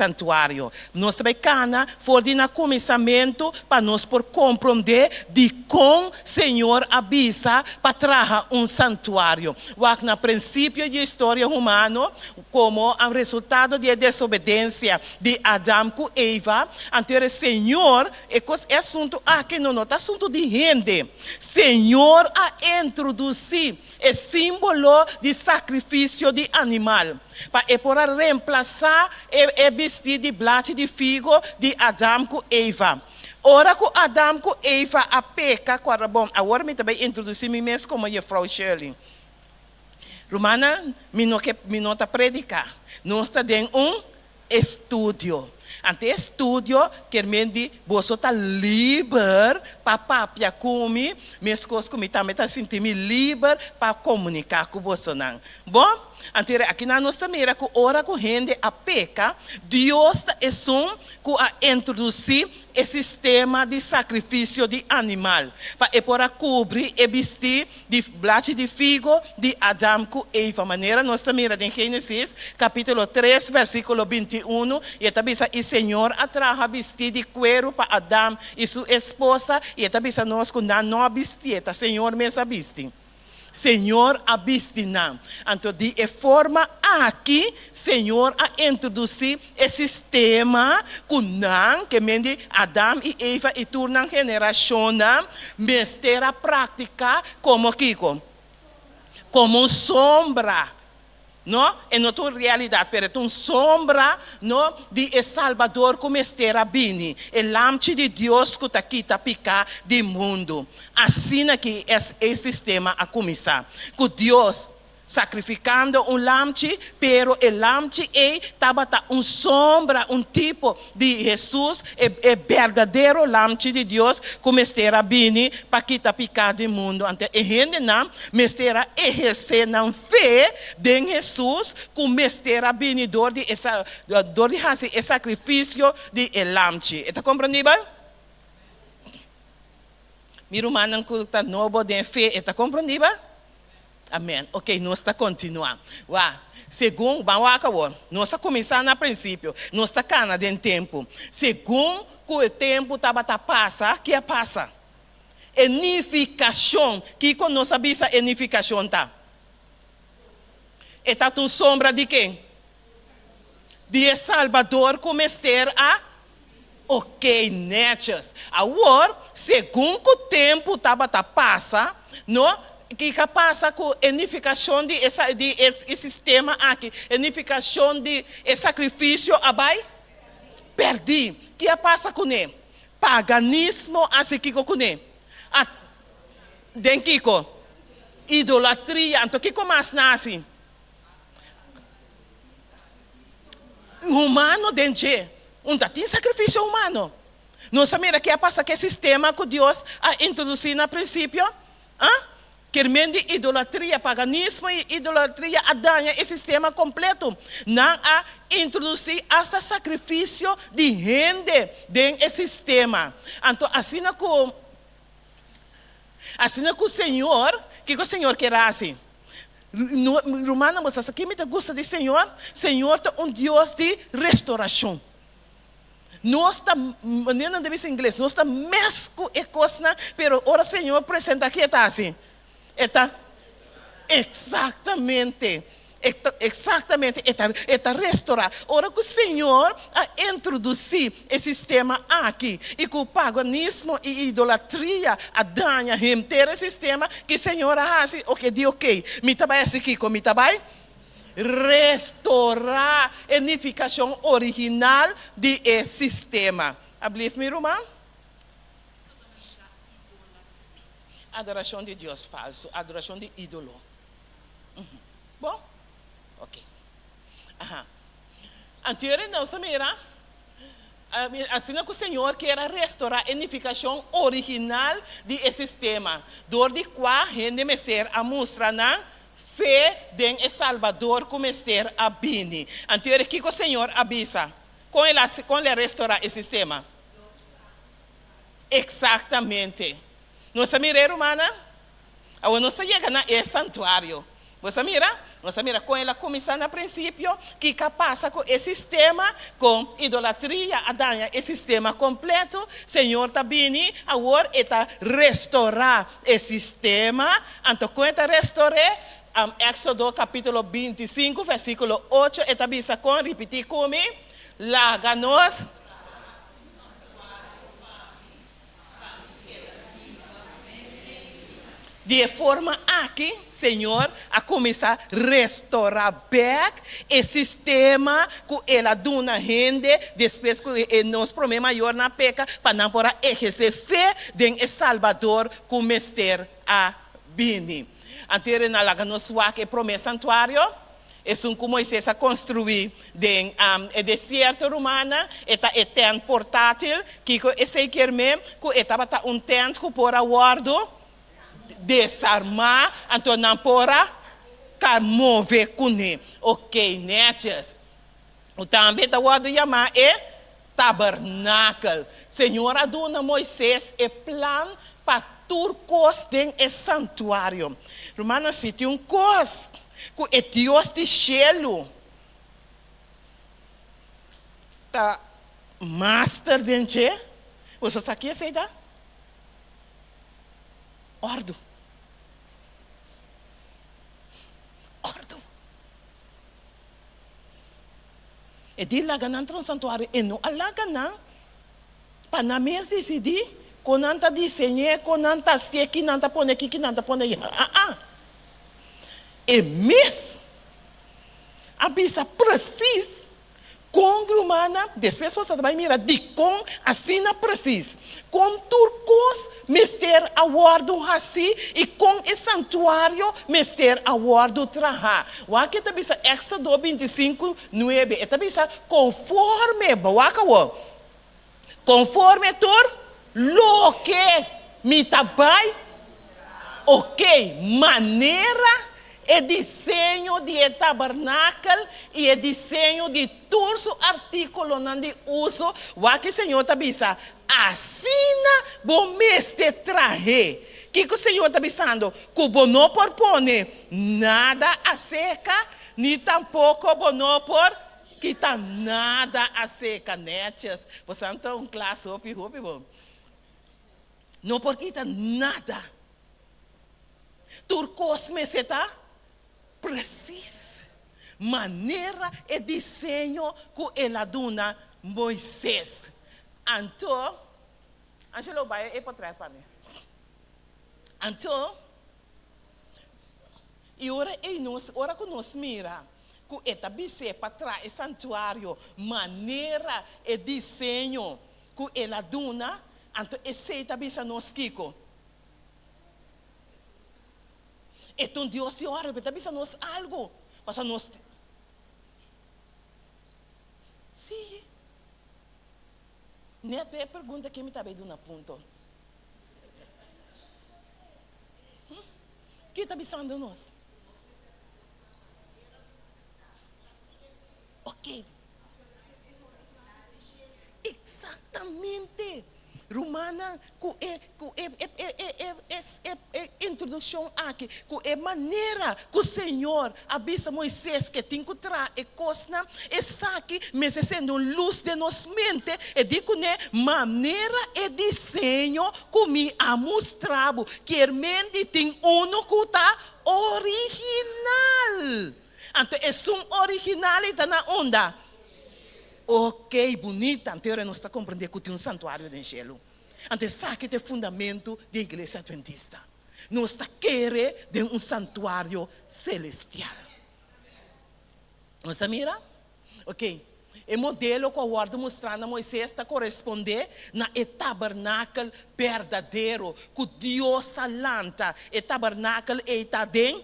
santuario. Nos ta bai kana for di na kuminsamentu pa nos por komprondé dikon Señor a bisa pa traha un santuario. Wak na prinsipio di e historia humano, komo resultado di e desobedensia di Adam ku Eva, anto e Señor, e kos, e asuntu aki no no ta asuntu di hende. Señor a introdusí e símbolo di sakrifisio di animal pa e por a remplasá e e bistí di blachi di figo di Adam ku Eva. Ora ku Adam ku Eva a peka, kòrda bon, awor mi ta bai introdusí mi mes komo Jefrou Shirley. Rumannan, mi no ke, mi no ta prediká. Nos ta den un estudio. Ante e estudio kier men di boso ta liber pa papia ku mi, meskos ku mi tambe ta sinti mi liber pa komuniká ku bosonan. Bon, anto akinan nos ta mira ku ora ku hende a peka, Dios ta esun ku a introdusí e sistema di sakrifisio di animal pa e por a kubri e bistí di blachi di figo di Adam ku Eva, manera nos ta mira den Génesis kapítulo tres versíkulo 21, i e ta bisa, I Señor a traha bistí di kueru pa Adam i su esposa, i e ta bisa nos ku nan no a bistié, ta Señor mes a bisti. Señor a bisti nan. Anto di e forma aki Señor a introdusí e sistema ku nan, ke men di Adam i Eva i tur nan generashonnan, mester a praktiká komo kiko? Komo un sombra. No, e no ta un realidat, pero e ta un sombra, no, di e Salbador ku mester a bini, e Lamchi di Dios ku ta kita piká di mundu. Asina ki e sistema a kuminsá, ku Dios sakrifikando un lamchi, pero e lamchi ei tabata un sombra, un tipo di Hesus, e e berdadero Lamchi di Dios ku mester a bini pa kita piká di mundu. Anto e hendenan mester a ehersé nan fe den Hesus ku mester a bini dor di e dor di hasi e sakrifisio di e Lamchi. E ta komprendibel? Mi rumannan ku ta nobo den fe, e ta komprendibel? Amen. Ok, nos ta kontinuá. Wak, segun, ban wak awor. Nos a kuminsá na prinsipio. Nos ta kana den tempu. Segun ku e tempu tabata pasa, ki a pasa? E nifikashon. Kiko nos a bisa e nifikashon ta? E ta un sombra di ken? Di e Salbador ku mester a Ok, netjes. Awor, segun ku tempu tabata pasa, no, kiko a pasa ku e nifikashon di e di e sistema aki? E nifikashon di e sakrifisio a bai pèrdí. Ki a pasa kuné? Paganismo a hasi kiko kuné? A den kiko? Idolatria. Anto kiko mas nan a hasi? Humano den dje. Un ta tin sakrifisio humano. Nos a mira ke a pasa ku e sistema ku Dios a introdusí na prinsipio. A Kermen di idolatria, paganismo i idolatria a daña e sistema kompleto. Nan a introdusí asta sakrifisio di hende den e sistema. Anto asina ku asina ku Señor, kiko Señor kier hasi? Rumannan, bo sa sa ke mi ta gusta di Señor? Señor ta un Dios di restorashon. Nos ta, manera nan ta bisa ingles, nos ta mes ku e kosnan, pero ora Señor presenta ke e ta hasi? E ta, eksaktamente, eksaktamente, e ta, e ta restorá. Ora ku Señor a introdusí e sistema aki i ku paganismo i idolatria a daña henter e sistema, ki Señor a hasi? Ok, di ok, mi ta bai hasi kiko? Mi ta bai restorá e nifikashon original di e sistema. Ablief mi ruman? Adorashon di dios falsu, adorashon di ídolo. Bon? Ok. Aha. Anterior nos a mira asina ku Señor kier a restorá e nifikashon original di e sistema dor di kua hende mester a mustra nan fe den e Salbador ku mester a bini. Anterior kiko Señor a bisa? Kon el a kon el a restorá e sistema? Eksaktamente. Nos a mira e rumannan? Awor nos ta yega na e santuario. Bo sa mira? Nos a mira kon el a kuminsá na prinsipio, kiko a pasa ku e sistema, kon idolatria a daña e sistema kompleto. Señor ta bini awor, e ta restorá e sistema. Anto kon e ta restor'é? Éksodo kapítulo 25, versíkulo 8, e ta bisa kon, ripití ku mi, Laga nos. Di e forma aki, Señor a kuminsá restorá bèk e sistema ku El a duna hende despues ku e nos promé mayornan a peka, pa nan por a ehersé fe den e Salbador ku mester a bini. Anto e na laga nos wak e promé santuario. Esun ku Moises a konstruí den e desierto, rumannan, e ta e tènt portátil. Kiko esei kier men? Ku e tabata un tènt ku por a wòrdu desarmá, anto nan por a ka move kuné. Oké, nètjes. Ku tambe ta wòrdu yamá e tabernakel. Señor a duna Moises e plan pa tur kos den e santuario. Rumannan, si tin un kos ku e Dios di shelu ta master den dje, boso sa ki esei ta? Òrdu. Òrdu. E di laga nan tra un santuario, e no a laga nan pa nan mes disidí kon nan ta diseñ'é, kon nan ta hasié, ki nan ta pone aki, ki nan ta pone allá. Aa. E mes a bisa presis kon rumannan, despues boso ta bai mira dikon asina presis, kon tur kos mester a wòrdu hasí i kon e santuario mester a wòrdu trahá. Wak e ta bisa Éksodo 25, 9, e ta bisa, Konforme, bo wak awor, konforme tur loke mi ta bai, oke, manera e diseño di e tabernakel i e diseño di tur su artíkulonan di uso, wak e Señor ta bisa, Asina bo mester trah'é. Kiko Señor ta bisando? Ku bo no por pone nada aserka, ni tampoko bo no por kita nada aserka. Nètjes. Bo sa ta un klas hopi hopi bon. No por kita nada. Tur kos mester ta presis, manera e diseño ku el a duna Moises. Anto, Angelo bai e potret pa mi. Anto, i ora ei nos, ora ku nos mira ku e ta bis'é pa traha e santuario manera e diseño ku el a duna, anto esei ta bisa nos kiko? E ta un Dios di ora, e ta bisa nos algu, pasobra nos. Sí. Net e pregunta ke mi ta bay duna punto. Ke ta bisando nos? Ok. Exactamente. Rumannan, ku e ku e e e e e e e e introdukshon aki, ku e manera ku Señor a bisa Moises ke tin ku traha e kosnan, esaki mester sende un lus den nos mente, e di kuné, Manera e diseño ku mi a mustra bo, kier men di tin unu ku ta original. Anto esun original ei ta na unda? Ok, bunita. Anto ora nos ta komprendé ku tin un santuario den shelu. Anto esaki ta e fundamentu di e Iglesia Adventista. Nos ta kere den un santuario selestial. Nos ta mira? Ok. E modelo ku a wòrdu mustrá na Moisés ta korespondé na e tabernakel berdadero ku Dios a lanta. E tabernakel ei ta den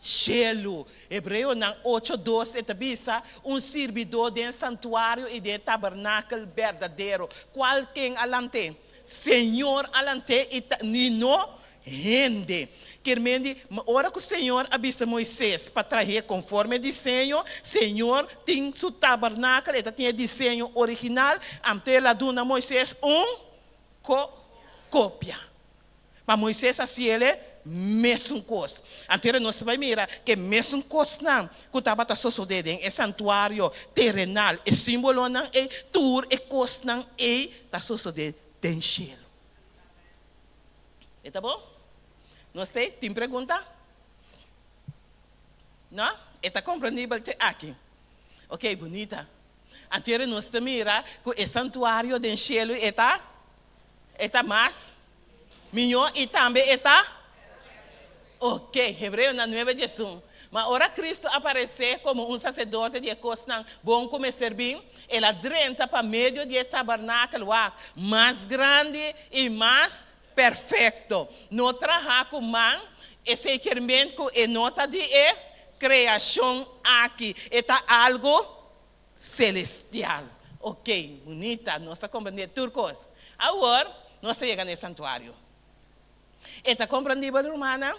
Shelu. Hebreonan ocho dos e ta bisa, Un sirbidó den e santuario i den e tabernakel berdadero, kual ken a lant'é? Señor a lant'é i ta, ni no hende. Kermendi, ora ku Señor a bisa Moises pa trah'é konforme e diseño, Señor tin su tabernakel, e ta tin e diseño original, anto el a duna Moises un ko kopia. Ma Moises a hasiel e. mesun kos. Anto era nos ta bai mira ku e mesun kosnan ku tabata sosodé den e santuario terenal, e símbolonan ei, tur e kosnan ei ta sosodé den shelu. E ta bon? Nos ta ei? Tin pregunta? No? E ta komprendibel te aki? Oké, bunita. Anto era nos ta mira ku e santuario den shelu e ta e ta mas mihó i tambe e ta Ok, Hebreonan nuebe diesun. Ma ora Kristu a paresé komo un saserdote di e kosnan bon ku mester bin, el a drenta pa medio di e tabernakel, wak, mas grandi i mas perfekto, no trahá ku man, esei kier ment ku e no ta di e kreashon aki, e ta algu selestial. Ok, bunita, nos ta komprendé tur kos. Awor, nos ta yega na e santuario. E ta komprendibel, rumannan,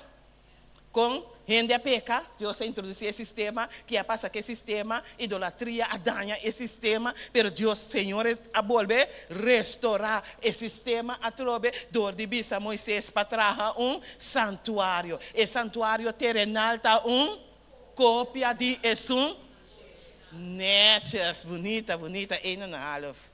kon hende a peka? Dios a introdusí e sistema, ki a pasa ku e sistema? Idolatria a daña e sistema, pero Dios, Señor, a bolbe restorá e sistema atrobe dor di bisa Moises pa traha un santuario. E santuario terenal ta un kopia di esun Netjes, bunita, bunita, een en een half.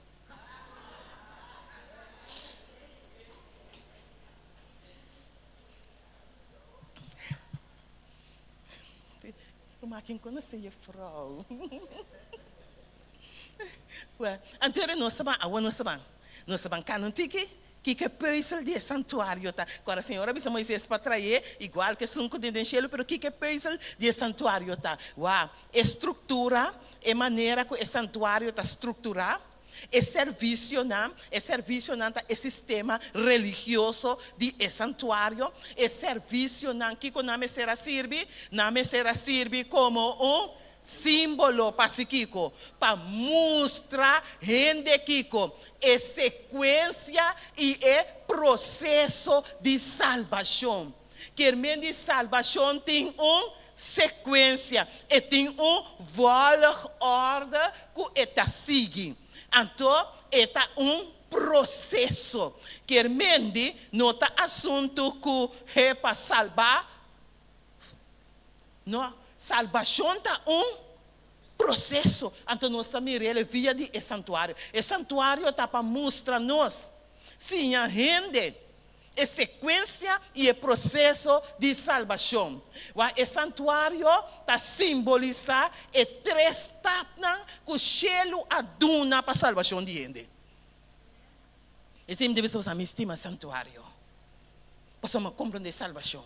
Maar kin konosé juffrouw? Well, anto nos ta ban, awor nos ta ban, nos ta ban kana un tiki. Kiko e pùisel di e santuario ta? Ku ora Señor a bisa Moises pa traé, igual ku esun ku tin den shelu, pero kiko e pùisel di e santuario ta? Wak, e struktura, e manera ku e santuario ta strukturá, e servisionan, e servisionan ta e sistema religioso di e santuario, e servisionan, kiko nan mester a sirbi? Nan mester a sirbi komo un Símbolo pa si kiko? Pa mustra hende kiko? E sekuensia i e proseso di salbashon. Kier men di salbashon tin un sekuensia, e tin un volgorde ku e ta sigui. Anto e ta un proseso. Kier men di no ta asuntu ku he pa salba. No, salbashon ta un proseso. Anto nos ta mir'el via di e santuario. E santuario ta pa mustra nos, siña hende e sekuensia i e proseso di salbashon. Wak, e santuario ta simbolisá e tres stapnan ku shelu a duna pa salbashon di hende. Esei mi ta bisa boso, ami stima santuario, pasobra mi a komprondé salbashon.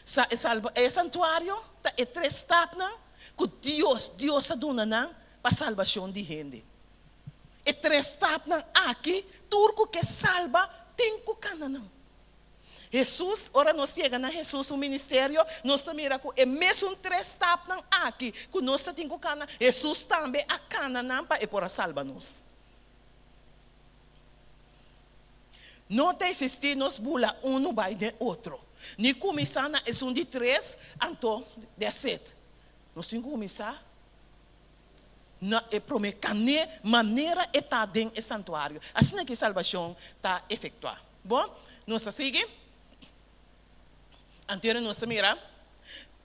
Sa e salba e santuario ta e tres stapnan ku Dios Dios a duna nan pa salbashon di hende. E tres stapnan aki tur ku ke salba tin ku kana nan. Hesus, ora nos yega na Hesus su ministerio, nos ta mira ku e mesun tres stapnan aki ku nos ta tin ku kana, Hesus tambe a kana nan pa e por a salba nos. No ta existi nos bula unu bai den otro, ni cuminsa na esun di tres, anto that's it. Nos tin cu cuminsa na e prome cane manera e ta den e santuario. Asina ki salbacion ta efectua. Bon, nos ta sigui. Anto nos ta mira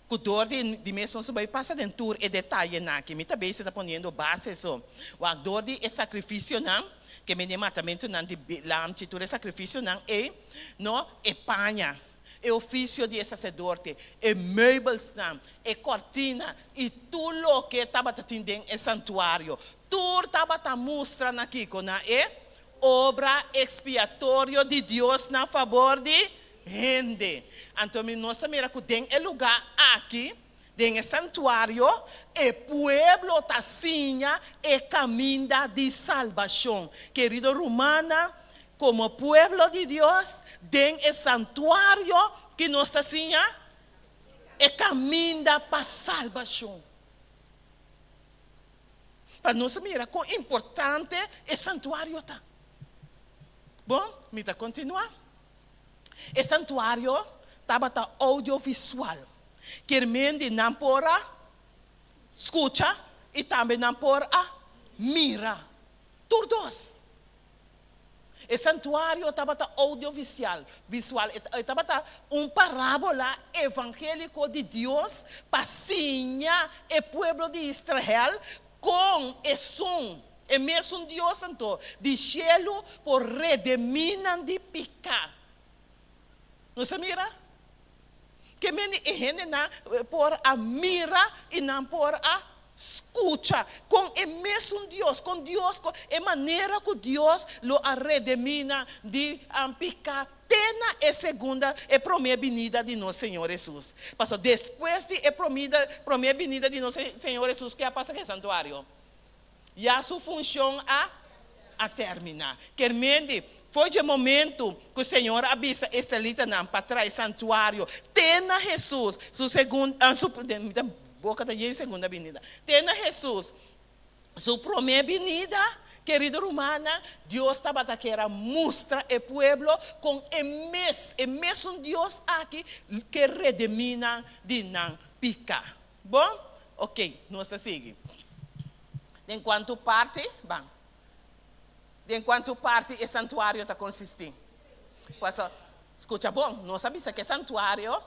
cu door di di mes nos ta bay pasa den tur e detayenan aki. Mi ta bay si ta poniendo base so. Wak door di e sacrificionan, ke men e matamentonan di lamchi, tur e sacrificionan ey, no, e paña, e oficio di e sacerdote, e meubelsnan, e cortina y tur loke tabata tin den e santuario, tur tabata mustra na kico? Na e obra expiatorio di Dios na fabor di hende. Anto mi nos ta mira ku den e lugá aki, den e santuario, e pueblo ta siña e kaminda di salbashon. Kerido rumannan, komo pueblo di Dios, den e santuario ki nos ta siña e kaminda pa salbashon. Pa nos mira kon importante e santuario ta. Bon, mi ta kontinuá. E santuario tabata audiovisual, kier men di nan por a skucha i tambe nan por a mira, tur dos. E santuario tabata audiovisial, visual, e tabata un parábola evangéliko di Dios pa siña e pueblo di Israel kon esun, e mesun Dios anto, di shelu por redemí nan di piká. Nos a mira? Ke mende e hendenan por a mira i nan por a skucha kon e mesun Dios, kon Dios, kon e manera ku Dios lo a redemí nan di piká te na e segunda, e promé binida di nos Señor Hesus. Pasobra despues di e promida, promé binida di nos Señor Hesus, ke a pasa ku e santuario? Ya su funshon a a terminá. Kermendi, for dje momentu ku Señor a bisa e israelitanan pa trae santuario te na Hesus su segun su mi ta boka ta yen segunda binida, te na Hesus su promé binida, kerido rumannan, Dios tabata kier a mustra e pueblo kon e mes, e mesun Dios aki ke redemí nan di nan piká. Bon? Ok, nos ta sigui. Den kuantu parti, ban. Den kuantu parti e santuario ta konsistí? Paso, skucha bon, nos a bisa ku e santuario,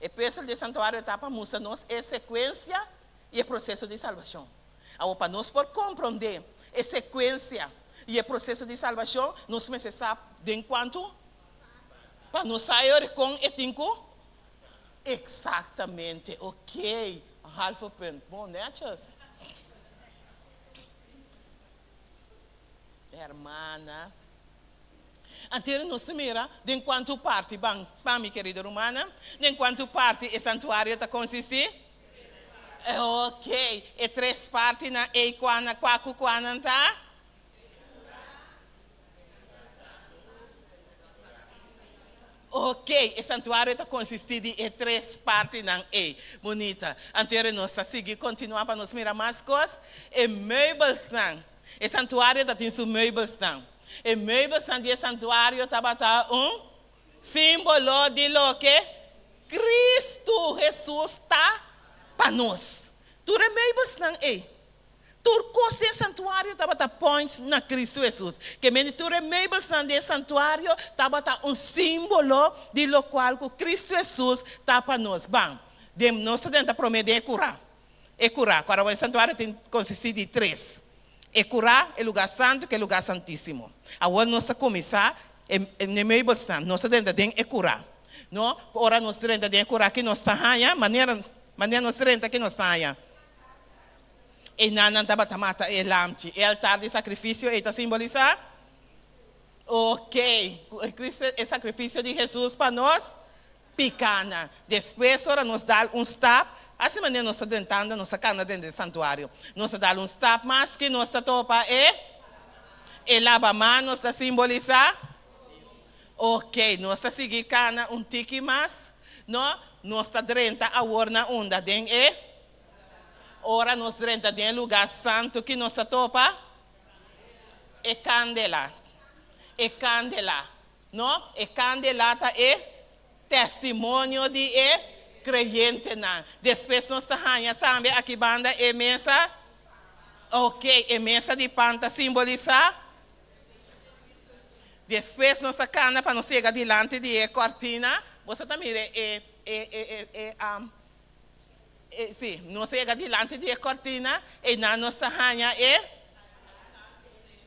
e pùzel di e santuario ta pa mustra nos e sekuensia i e proseso di salbashon. Awor, pa nos por komprondé e sekuensia i e proseso di salbashon, nos mester sa den kuantu, pa nos sa e ora kon e tin ku Exactamente, ok, een halve punt. Bon, netjes. Hermana. Antes nos ta mira den cuanto parti, ban, pa mi querido rumannan, den cuanto parti e santuario ta consisti? Ok, e tres partinan ei cua na cua cu cuanan ta? Ok, e santuario ta konsistí di e tres partinan ei. Bunita. Anto nos ta sigui kontinuá pa nos mira mas kos. E meubelsnan. E santuario ta tin su meubelsnan. E meubelsnan di e santuario tabata un símbolo di loke Kristu Hesus ta pa nos. Tur e meubelsnan ei. Tur kos den e santuario tabata point na Kristu Hesus. Ke mende tur e meubelsnan den e santuario tabata un símbolo di lokual ku Kristu Hesus ta pa nos. Ban, den nos ta drenta promé den e kurá. E kurá, ku arawá e santuario tin konsistí di tres. E kurá, e lugá santu ku e lugá santísimo. Awor nos ta kuminsá e e meubelsnan. Nos ta drenta den e kurá. No, ora nos drenta den e kurá ki nos ta haña? Manera manera nos drenta ki nos ta haña? Einan nan tabata mata e lamchi. E altar di sakrifisio ei ta simbolisá? Ok, ku e Kristu e sakrifisio di Hesus pa nos pikánan. Despues ora nos dal un stap, hasi manera nos ta drentando, nos ta kana drenta e santuario. Nos ta dal un stap mas ki nos ta topa e e labamanos ta simbolisá? Ok, nos ta sigui kana un tiki mas, no? Nos ta drenta awor na unda? Den e. Ora nos drenta den e lugá santu ki nos ta topa? E kandela. E kandela. No? E kandela ta e testimonio di e kreyentenan. Despues nos ta haña tambe aki banda e mesa. Ok, e mesa di pan ta simbolisá. Despues nos ta kana pa nos yega dilanti di e kòrtina. Boso ta mira e e e e E, sí, nos a yega dilanti di e kortina, einan nos ta haña e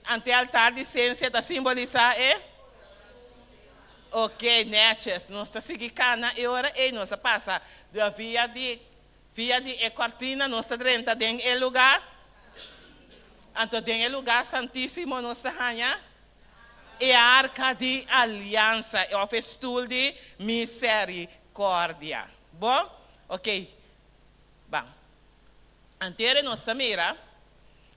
antealtar di sensia ta simbolisá e. Ok, nètjes. Nos ta sigui kana e ora ei nos a pasa via di via di e kortina, nos ta drenta den e lugá. Anto den e lugá santísimo nos ta haña e arka di aliansa òf e stul di miserikòrdia. Bon? Ok, ban. Anterior nos ta mira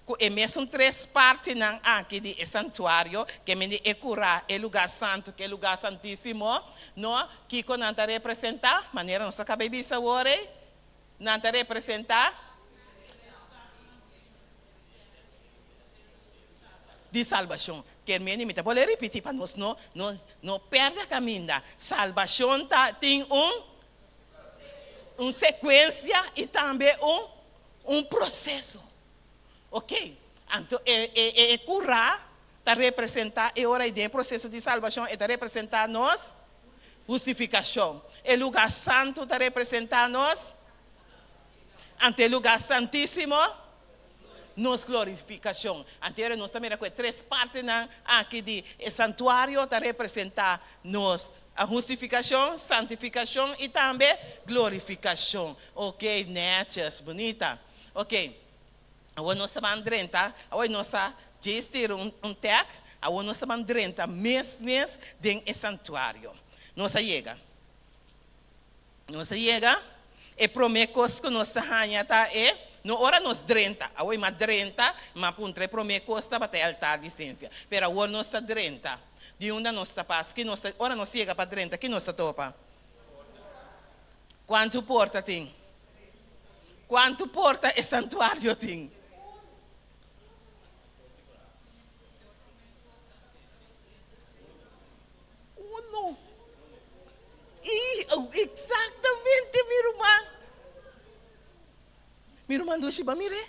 ku e mesun tres partinan aki di e santuario, ke mende e kurá, e lugá santu ku e lugá santísimo, no, kiko nan ta representá? Manera nos a kaba e bisa awor ei, nan ta representá di salbashon. Ke mende mi ta bolbe ripití pa nos no no no pèrdè kaminda. Salbashon ta tin un un secuencia y tambe un un proceso. Ok, anto e e e cura ta representá e ora ei den e proseso di salbashon, e ta representá nos hustifikashon. E lugá santu ta representá nos ante e lugá santísimo, nos glorifikashon. Ante ora nos ta mira ku e tres partinan aki di e santuario ta representá nos hustifikashon, santifikashon i tambe glorifikashon. Oke, nètjes, bunita. Oke. Awor nos ta ban drenta, awor nos a djis tira un tèk, awor nos ta ban drenta mes mes den e santuario. Nos a yega. Nos a yega, e promé kos ku nos ta haña ta e, no ora nos drenta, awor mi a drenta, mi a puntra e promé kos tabata e altar di sensia, pero awor nos ta drenta, di unda nos ta pas, ki nos ta, ora nos yega pa drenta, ki nos ta topa? Kuantu porta tin? Kuantu porta e santuario tin? Uno. I, eksaktamente mi ruman. Mi ruman dushi, bo a mir'é?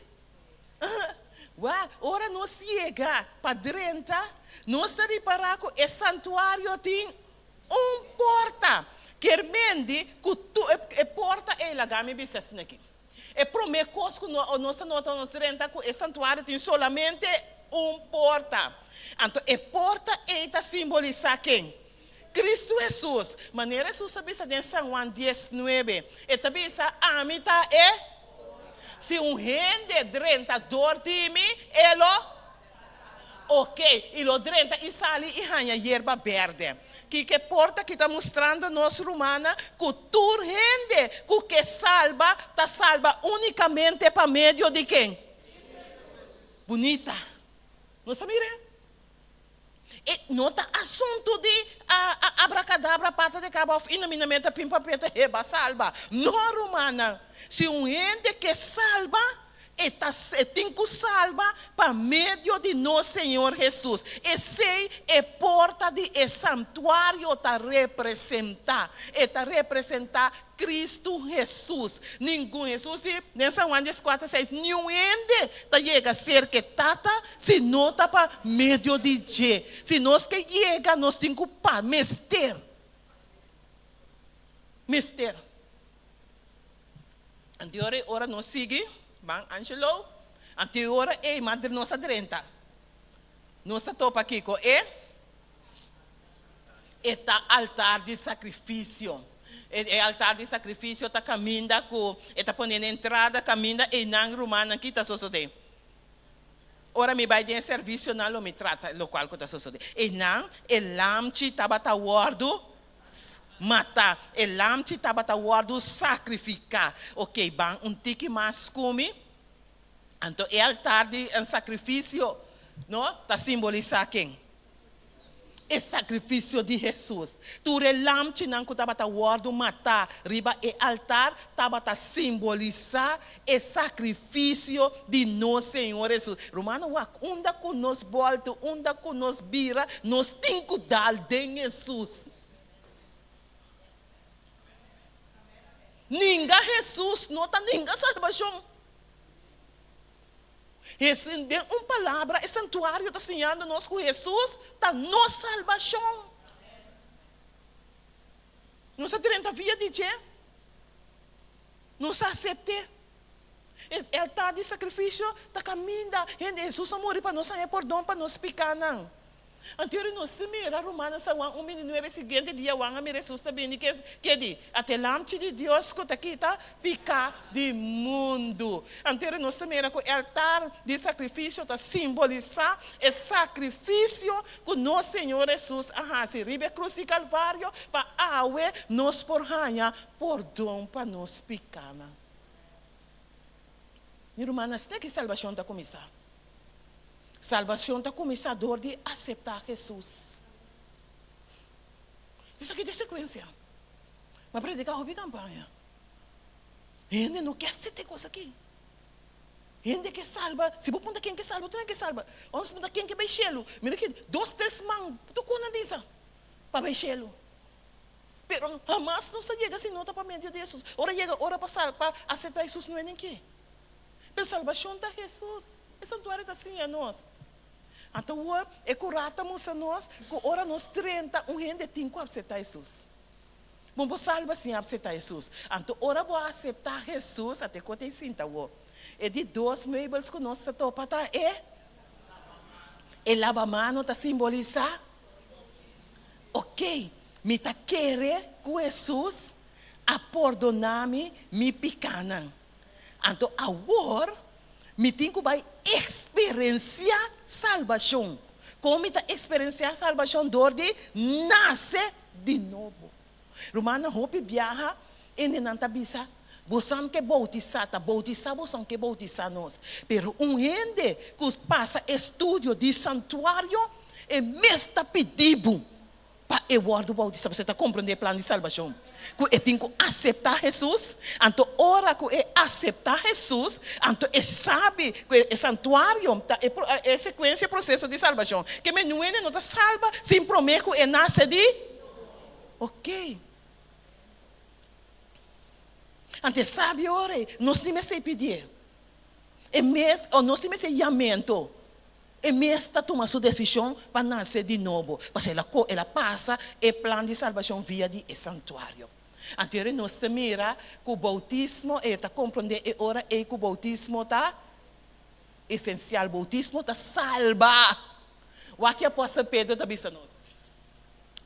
Wak, ora nos yega pa drenta, nos ta ripará ku e santuario tin Un porta. Kier mendi ku tu e porta ei laga mi bisa esaki aki. E promé kos ku nos ta nota nos drenta ku e santuario tin solamente un porta. Anto e porta ei ta simbolisá ken? Kristu Hesus. Manera Hesus a bisa den San Juan diesnuebe, e ta bisa, Ami ta e. Si un hende drenta dor di mi, e lo. Ok, i lo drenta i sali i haña yerba bèrdè. Kiko e porta aki ta mustrando nos, rumannan? Ku tur hende ku ke salba ta salba únikamente pa medio di ken? Bunita. Nos a mira? E no ta asuntu di abrakadabra pata de kraba òf inaminamenta pimpapeta heba salba. No, rumannan. Si un hende ke salba, E ta e tin ku salba pa medio di nos Señor Hesus. Esei e porta di e santuario ta representá. E ta representá Kristu Hesus. Ningun, Hesus di den San Juan dieskuater seis, niun hende ta yega serka e Tata si no ta pa medio di dje. Si nos ke yega nos tin ku pa mester. Mester. Anto e ora ei ora nos sigui ban Angelo, anto e ora ei madre nos a drenta. Nos ta topa kiko? E e ta altar di sakrifisio. E e altar di sakrifisio ta kaminda ku e ta pone na entrada kaminda einan rumannan ki ta sosodé. Ora mi bai den e servisionan lo mi trata lokual ku ta sosodé. Einan e lamchi tabata wòrdu Mata. E lamchi tabata wòrdu sakrifiká. Oke, ban un tiki mas ku mi. Anto e altar di sakrifisio, no, ta simbolisá ken? E sakrifisio di Hesus. Tur e lamchinan ku tabata wòrdu matá riba e altar tabata simbolisá e sakrifisio di nos Señor Hesus. Rumannan, wak, unda ku nos bòltu, unda ku nos bira, nos tin ku dal den Hesus. Ninga Hesus no ta ninga salbashon. Hesus, den un palabra, e santuario ta siñando nos ku Hesus ta nos salbashon. Nos a drenta via di dje. Nos a asept'é. E altar di sakrifisio ta kaminda hende Hesus a muri pa nos haña pordon pa nos pikánan. Anto nos ta mira Rumannan San Juan un binti nuebe siguiente dia Juan a mira Hesus ta bini ke ke di, Ata e Lamchi di Dios ku ta kita piká di mundu. Anto nos ta mira ku e altar di sakrifisio ta simbolisá e sakrifisio ku nos Señor Hesus a hasi riba e krus di Kalvario pa awe nos por haña Pordon pa nos pikánan. Mi rumannan, asina ki salbashon ta kuminsá. Salbashon ta kuminsá dor di aseptá Hesus. Esaki ta e sekuensia. Mi a prediká hopi kampaña. Hende no ke aseptá e kos aki. Hende ke salba, si bo punta ken ke salba, tur hende ke salba. Ora nos punta ken ke bai shelu, mira ki dos, tres man tur ku nan bisa pa bai shelu. Pero hamas nos ta yega si no ta pa medio di Hesus. Ora yega ora pa sal pa asepta Hesus no e nin ke. Pero salbashon ta Hesus. E santuario ta siña nos. Anto awor, e kurá ta mustra nos ku ora nos drenta, un hende tin ku apseptá Hesus. Bo por salba sin apseptá Hesus. Anto ora bo a aseptá Hesus, ate kote ei sinta awor. E di dos meubels ku nos ta topa ta e e labamano ta simbolisá, Oke, mi ta kere ku Hesus a pordoná mi mi pikánan. Anto awor mi tin ku bai eksperensiá salbashon. Kon mi ta eksperensiá salbashon? Dor di nase di nobo. Rumannan, hopi biaha hendenan ta bisa, Bosan ke boutisá, ta boutisá bosan ke boutisá nos. Pero un hende ku pasa estudio di santuario, e mes ta pidi bo pa e wòrdu boutisá, pasobra e ta komprondé e plan di salbashon, ku e tin ku aseptá Hesus. Anto ora ku e aseptá Hesus, anto e sabi ku e santuario ta e sekuensia, e proseso di salbashon. Ke menuende no ta salba sin promé ku e nase di. Oke. Anto e sabi ora ei, nos tin mester pidié. E mes, o nos tin mester yam'é anto. E mes ta tuma su desishon pa nase di nobo, pasobra el a ko, el a pasa e plan di salbashon via di e santuario. Anto ora nos ta mira ku boutismo, e ta komprondé e ora ei ku boutismo ta esensial, boutismo ta salba. Wak ki apòstel Pedro ta bisa nos.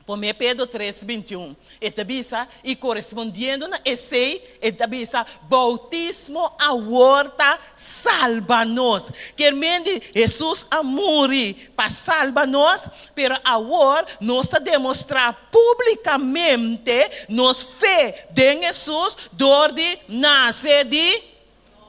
Promé Pedro tres, 21, e ta bisa, i korespondiendo na esei, e ta bisa, Boutismo awor ta salba nos. Kier men di, Hesus a muri pa salba nos, pero awor nos ta demostrá públikamente nos fe den Hesus dor di nase di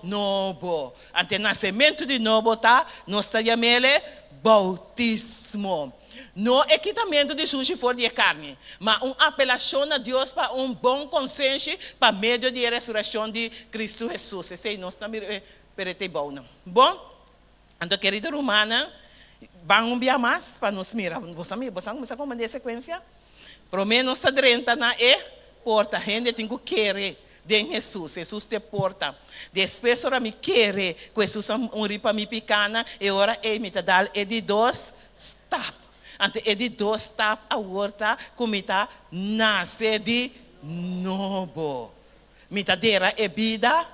nobo. Ante nasementu di nobo ta, nos ta yam'ele boutismo. No e kitamentu di sushi for di e karni, ma un apelashon na Dios pa un bon konsenshi pa medio di e resurashon di Kristu Hesus. Esei nos ta mira pero e ta e bounan. Bon, anto kerido rumannan, ban un bia mas pa nos mira. Bo sa mira, bo sa kuminsá komprendé e sekuensia? Promé nos ta drenta na e porta. Hende tin ku kere den Hesus. Hesus ta e porta. Despues ora mi kere ku Hesus a muri pa mi pikánan, e ora ei mi ta dal e di dos stap. Anto e di dos stap awor ta ku mi ta nase di nobo. Mi ta dera e bida.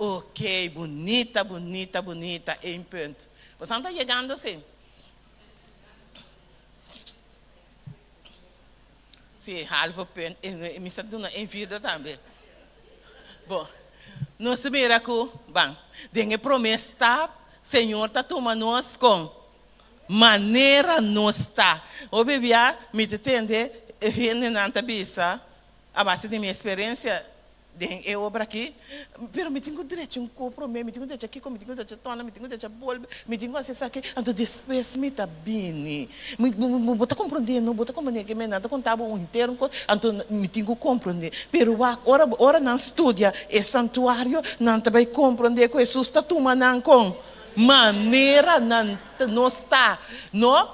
Oké, bunita, bunita, bunita. Eén punt. Bosan ta yegando si? Sí, halve punt. E mi sa duna een vierde tambe. Bon, nos mira ku, ban, den e promé stap, Señor ta tuma nos kon manera nos ta. Hopi bia mi ta tende hendenan ta bisa, a base di mi eksperensia, Den e obra aki, pero mi tin ku drecha un ko promé, mi tin ku drecha kiko, mi tin ku drecha tòna, mi tin ku drecha bolbe, mi tin ku hasi esaki, anto despues mi ta bini. Mi, bo ta komprondé no, bo ta komprondé ke nan ta konta bo un henter un kos, anto mi tin ku komprondé. Pero wak, ora, ora nan studia e santuario, nan ta bai komprondé ku Hesus ta tuma nan kon manera nan nos ta, no?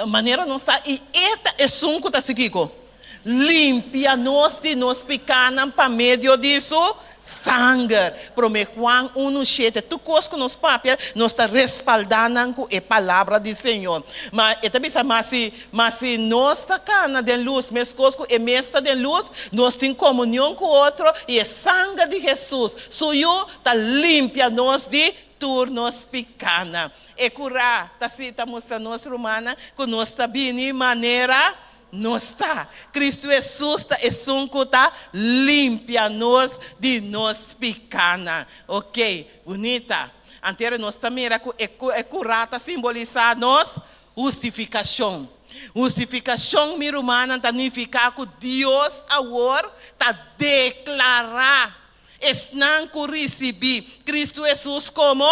Manera nos ta, i E ta esun ku ta hasi kiko? Limpia nos di nos pikánan pa medio di Su sanger. Promé Juan unu shete, Tur kos ku nos papia, nos ta respaldá nan ku e palabra di Señor. Ma e ta bisa, Ma si, ma si nos ta kana den lus meskos ku E mes ta den lus, nos tin komunion ku otro, i e sanger di Hesus, Su Yu, ta limpia nos di tur nos pikánan. E kurá ta si ta mustra nos rumannan ku nos ta bini manera nos ta. Kristu Hesus ta esun ku ta limpia nos di nos pikánan. Oke, bunita. Anterior nos ta mira ku e kurá ta simbolisá nos hustifikashon. Hustifikashon, mi rumannan, ta nifiká ku Dios awor ta deklará esnan ku risibí Kristu Hesus komo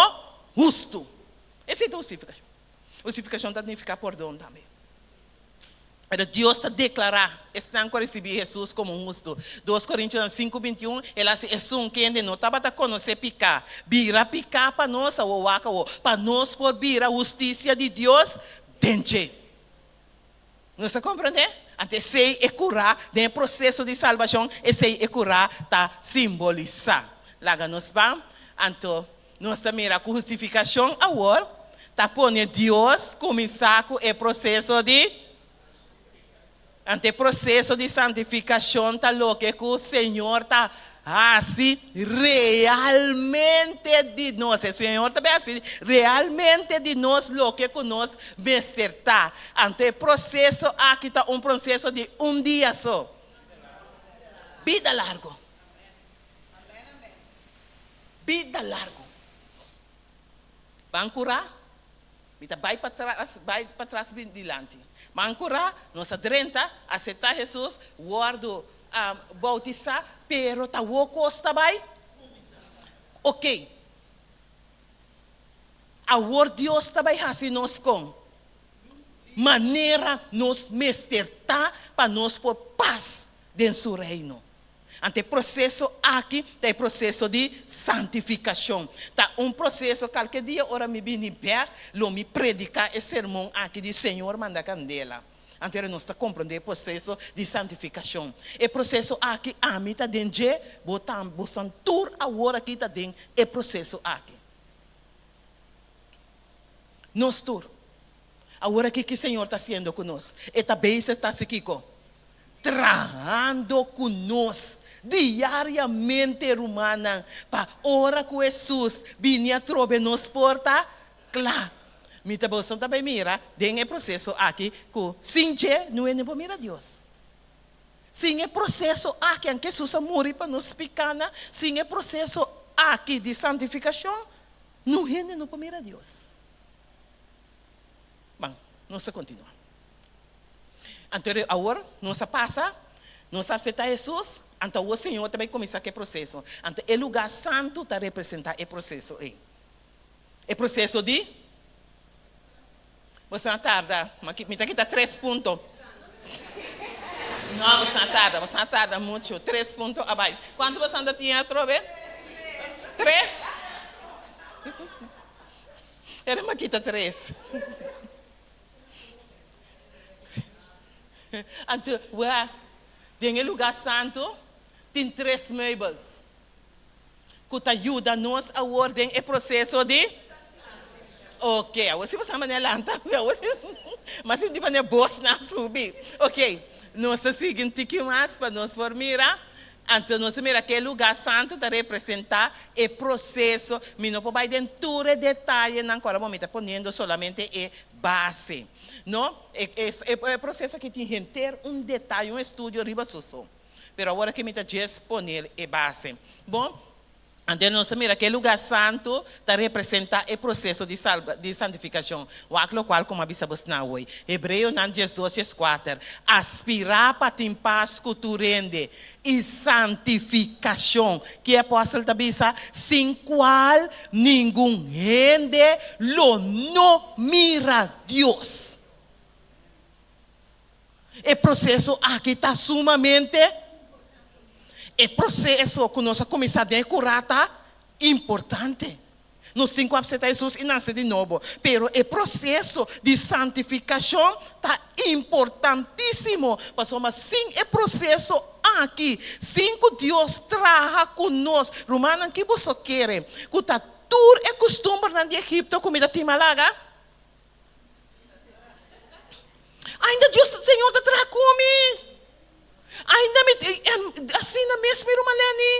hustu. Esei ta hustifikashon. Hustifikashon ta nifiká pordon tambe. Pero Dios ta deklará esnan ku a risibí Hesus komo hustu. Dos Korintionan sinku 21, El a hasi esun kende no tabata konosé piká, bira piká pa nos, awor wak awor, pa nos por bira hustisia di Dios den dje. Nos ta komprendé? Anto esei e kurá den e proseso di salbashon, esei e kurá ta simbolisá. Laga nos ban. Anto nos ta mira ku hustifikashon awor. Ta pone Dios kuminsá ku e proseso di. Anto e proseso di santifikashon ta loke ku Señor ta hasi realmente di nos. E Señor ta bai hasi realmente di nos loke ku nos mester ta. Anto e proseso aki ta un proseso di un dia so. Bida largu. Bida largu. Ban kurá. Mi ta bai patras, bai patras bin dilanti. Ban kurá, nos a drenta, aseptá Hesus, wòrdu boutisá, pero ta wou kos ta bai? Oké. Awor Dios ta bai hasi nos kon? Manera nos mester ta pa nos por pas den su Reino. Anto e proseso aki ta e proseso di santifikashon. Ta un proseso, kalke dia ora mi bini bèk, lo mi prediká e sermon aki di Señor manda kandela. Anto ora nos ta komprondé e proseso di santifikashon. E proseso aki ami ta den dje, bo tambe, bosan tur awor aki ta den e proseso aki. Nos tur. Awor aki ki Señor ta hasiendo ku nos? E ta bezig ta hasi kiko? Trahando ku nos diariamente, rumannan, pa ora ku Hesus bini atrobe nos por ta kla. Mi ta boso ta bai mira den e proseso aki ku sin dje no hende por mira Dios. Sin e proseso aki, anke Hesus a muri pa nos pikánan, sin e proseso aki di santifikashon, no hende no por mira Dios. Ban, nos ta kontinuá. Anto awor nos a pasa, nos a aseptá Hesus, anto awor Señor ta bai kuminsá ku e proseso. Anto e lugá santu ta representá e proseso ei. E proseso di? Boso a tarda, mi ta kita tres punto. No, boso a tarda, boso a tarda muchu. Tres punto a bai. Kuantu boso a tin atrobe? Tres? Era mi a kita tres. Anto, wea, den e lugá santu tin tres meubels ku ta yuda nos awor den e proseso di. Oke, awor si bo sa manera lanta, awor si m'a sinti manera bosnan subi. Oke, nos ta sigui un tiki mas pa nos por mira. Anto nos a mira ku e lugá santu ta representá e proseso. Mi no por bai den tur e detayenan ku ora bo mi ta poniendo solamente e base. No, e e proseso aki tin henter un detaye, un estudio riba su so. Pero awor aki mi ta djes pone e base. Bon, anto nos a mira ku e lugá santu ta representá e proseso di salba, di santifikashon. Wak lokual ku mi a bisa bosnan awor. Hebreonan diesdos dieskuater, Aspirá pa tin pas ku tur hende i santifikashon. Ki e apòstel ta bisa? Sin kual ningun hende lo no mira Dios. E proseso aki ta sumamente E proseso ku nos a kuminsá den e kurá ta importante. Nos tin ku apseptá Hesus i nase di nobo. Pero e proseso di santifikashon ta importantísimo, pasobra sin e proseso aki, sin ku Dios traha ku nos, rumannan, ki boso kere ku ta tur e kustumbernan di Egipto ku mi ta tin malaga? Ainda Dios, Señor ta traha ku mi. Ainda mi, asina mes mi ruman Lenny,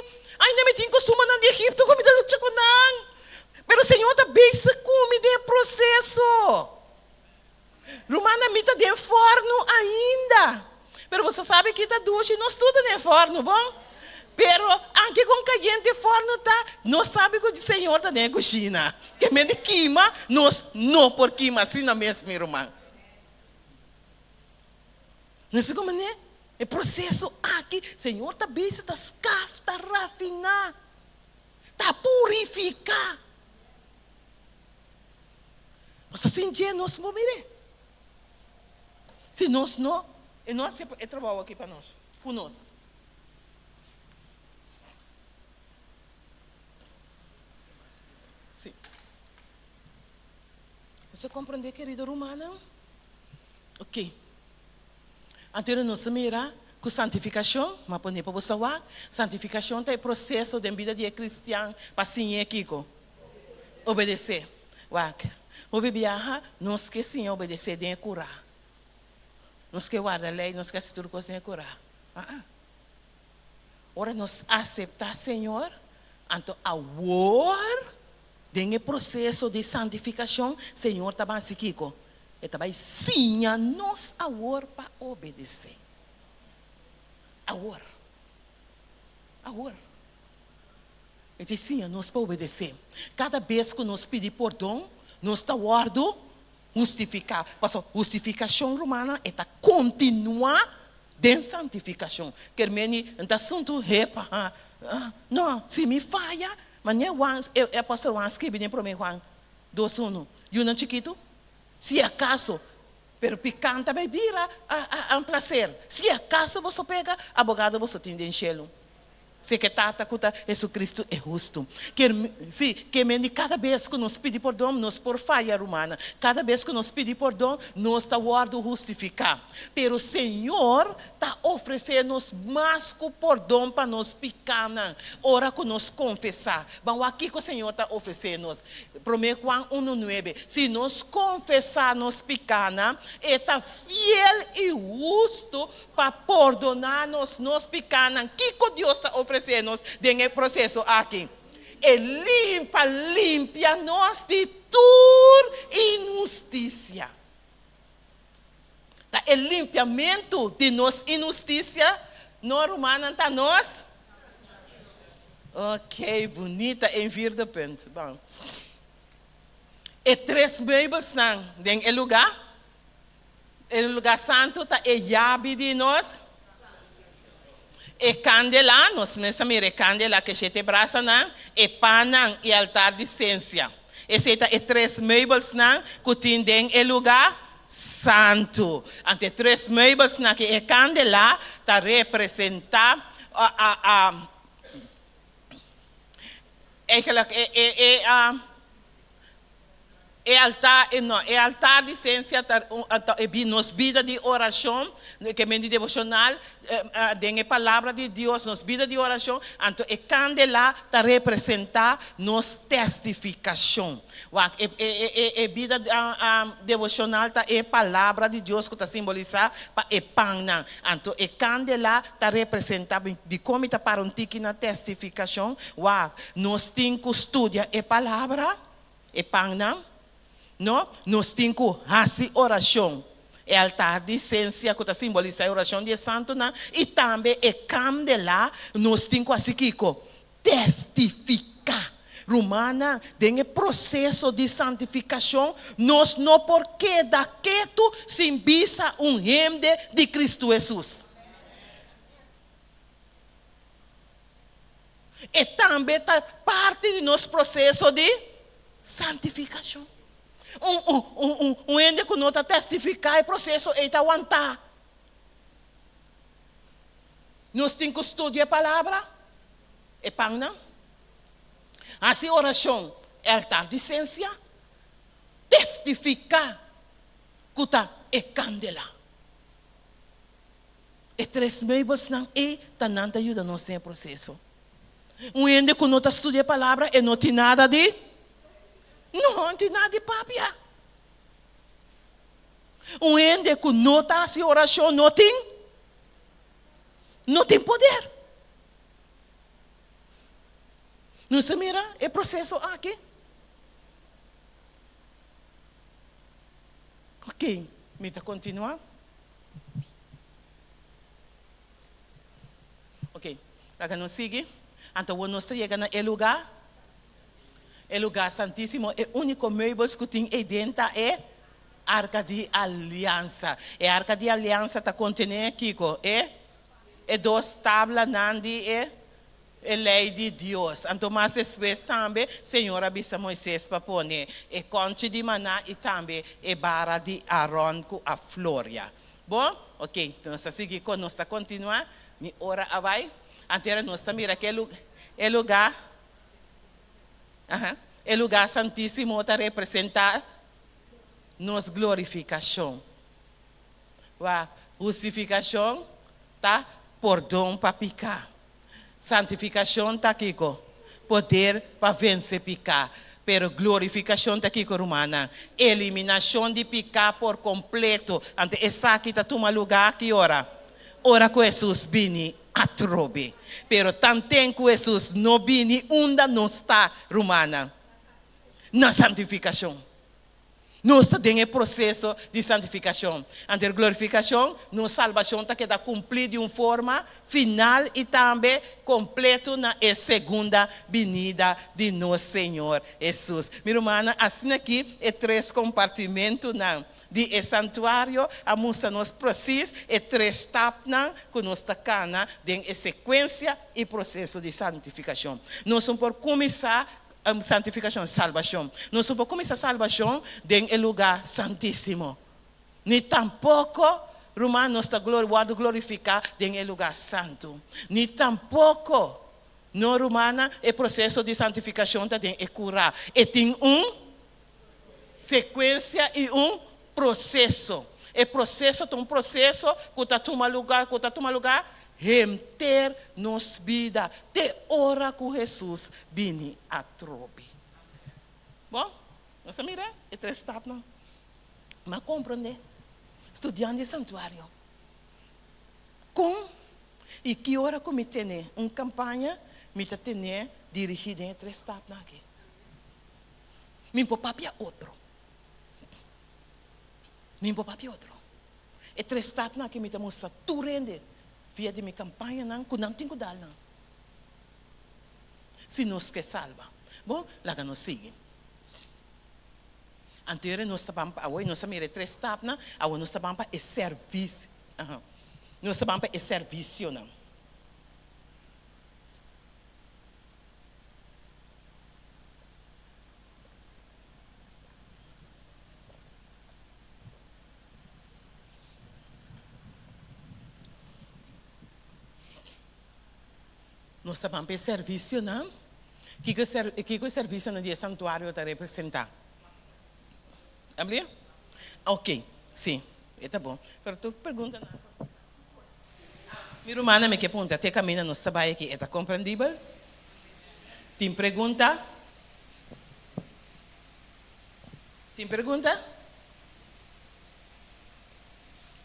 ainda mi tin kustumbernan di Egipto ku mi ta lucha ku nan. Pero Señor ta bezig ku mi den e proseso. Rumannan, mi ta den fòrnu ainda. Pero boso sabi ki ta dushi, nos tur ta den fòrnu, bon? Pero anke kon kayente e fòrnu ta, nos sabi ku Señor ta den e kushina. Ke men di kima, nos no por kima asina mes, mi ruman. No si komo ne? E proseso aki, Señor ta bisa, ta skaf, ta rafiná, ta purifiká. Pasobra sin dje nos por mir'é. Si nos no, e no hasi e trabou aki pa nos, ku nos. Sí. Boso a komprendé, kerido rumannan? Oké. Anto nos a mira ku santifikashon, mi a pone pa boso wak, santifikashon ta e proseso den bida di e kristian pa siñ'é kiko? Obedesé. Wak. Hopi biaha nos ke siña obedesé den e kurá. Nos ke warda lei, nos ke hasi tur kos den e kurá. Aa. Ora nos aseptá Señor, anto awor den e proseso di santifikashon, Señor ta ban hasi kiko? E ta bai siña nos awor pa obedesé. Awor. Awor. E ta siña nos pa obedesé. Kada bes ku nos pidi pordon, nos ta wòrdu hustifiká. Pasobra hustifikashon, rumannan, e ta kontinuá den santifikashon. Ker meni N ta asuntu hepa. No, si mi faya, manera Juan, e apòstel Juan a skibi den promé Juan dos unu, Yunan chikitu, si akaso, pero piká ta bai bira un plaser, si akaso boso peka, abogado boso tin den shelu. Si ke Tata ku ta Jesucristo e hustu. Ker si, ke men di kada bes ku nos pidi pordon, nos por faya, rumannan. Kada bes ku nos pidi pordon, nos ta wòrdu hustifiká. Pero Señor ta ofresé nos mas ku pordon pa nos pikánan ora ku nos konfesá. Ban wak kiko Señor ta ofresé nos. Promé Juan unu nuebe, Si nos konfesá nos pikánan, E ta fiel i hustu Pa pordoná nos nos pikánan. Kiko Dios ta ofresé nos den e proseso aki? E limpa limpia nos di tur inhustisia. Ta e limpiamentu di nos inhustisia, no rumannan, ta nos? Ok, bunita, een vierde punt. Bon. E tres meubelsnan den e lugá. E lugá santu ta e yabi di nos. E kandela, nos mes ta mira e kandela ku e shete brasanan, e pannan i altar di sensia. Esei ta e tres meubelsnan ku tin den e lugá santu. Anto e tres meubelsnan ku e kandela ta representá eigenlijk e. E altar, no, e altar di sensia ta ta e bi nos bida di orashon, ke men di devoshonal, den e palabra di Dios, nos bida di orashon, anto e kandela ta representá nos testifikashon. Wak, e e e e bida devoshonal ta e palabra di Dios ku ta simbolisá pa e pannan, anto e kandela ta representá, dikon mi ta para un tiki na testifikashon? Wak, nos tin ku studia e palabra. E pannan? No, nos tin ku hasi orashon. E altar di sensia ku ta simbolisá e orashon di e santunan i tambe e kandelá, nos tin ku hasi kiko? Testifiká. Rumannan, den e proseso di santifikashon, nos no por keda ketu sin bisa un hende di Kristu Hesus. E tambe ta parti di nos proseso di santifikashon. Un hende ku no ta testifiká e proseso ei ta wantá. Nos tin ku studia e palabra, e pannan, hasi orashon, e altar di sensia, testifiká ku ta e kandela. E tres meubelsnan ei ta nan ta yuda nos den e proseso. Un hende ku no ta studia e palabra e no tin nada di no tin nada di papia. Un hende ku no ta hasi orashon no tin no tin poder. Nos ta mira e proseso aki. Ok, mi ta kontinua. Ok, laga nos sigui. Anto awor nos ta yega na e lugá, e lugá santísimo. E úniko meubels ku tin eiden ta e Arka di Aliansa. E Arka di Aliansa ta kontené kiko? E e dos tablanan di e e lei di Dios. Anto mas despues tambe Señor a bisa Moises pa pone e kònchi di maná i tambe e bara di Aron ku a floria. Bon? Ok, nos ta sigui kon nos ta kontinuá. Mi ora a bai. Antera nos ta mira ku e lugá, aha, e lugá santísimo ta representá nos glorifikashon. Wak, hustifikashon ta pordon pa piká. Santifikashon ta kiko? Poder pa vense piká. Pero glorifikashon ta kiko, rumannan? Eliminashon di piká por kompleto. Anto esaki ta tuma lugá ki ora? Ora ku Hesus bini atrobe. Pero tanten ku Hesus no bini, unda nos ta, rumannan? Na santifikashon. Nos ta den e proseso di santifikashon. Anto e glorifikashon, nos salbashon ta keda kumplí di un forma final i tambe kompleto na e segunda binida di nos Señor Hesus. Mi rumannan, asina aki e tres kompartimentunan di e santuario a mustra nos presis e tres stapnan ku nos ta kana den e sekuensia i proseso di santifikashon. Nos no por kuminsá Santifikashon, salbashon. Nos no por kuminsá salbashon den e lugá santísimo, ni tampoko, ruman, nos ta wòrdu glorifiká den e lugá santu, ni tampoko, no, rumannan, e proseso di santifikashon ta den e kurá. E tin un sekuensia i un proseso. E proseso ta un proseso ku ta tuma lugá, ku ta tuma lugá henter nos bida te ora ku Hesus bini atrobe. Bon, nos a mira e tres stapnan. Mi a komprondé, studiando e santuario, kon i ki ora ku mi tene un kampaña, mi ta ten'é dirigí den e tres stapnan aki. Mi por papia otro. Mi por papia otro. E tres stapnan aki mi ta mustra tur hende via di mi kampañanan ku nan tin ku dal nan si nos ke salba. Bon, laga nos sigui. Anterior nos ta ban pa, awor nos a mira e tres stapnan, awor nos ta ban pa e servis, aha, nos ta ban pa e servisionan. Nos ta ban pa e servisionan. Kiko e ser, kiko e servisionan di e santuario ta representá? Ablia? Ok, sí, e ta bon. Pero tur preguntanan. Mi rumannan, mi ke puntra, te kaminda nos ta bai aki, e ta komprendibel? Tin pregunta? Tin pregunta?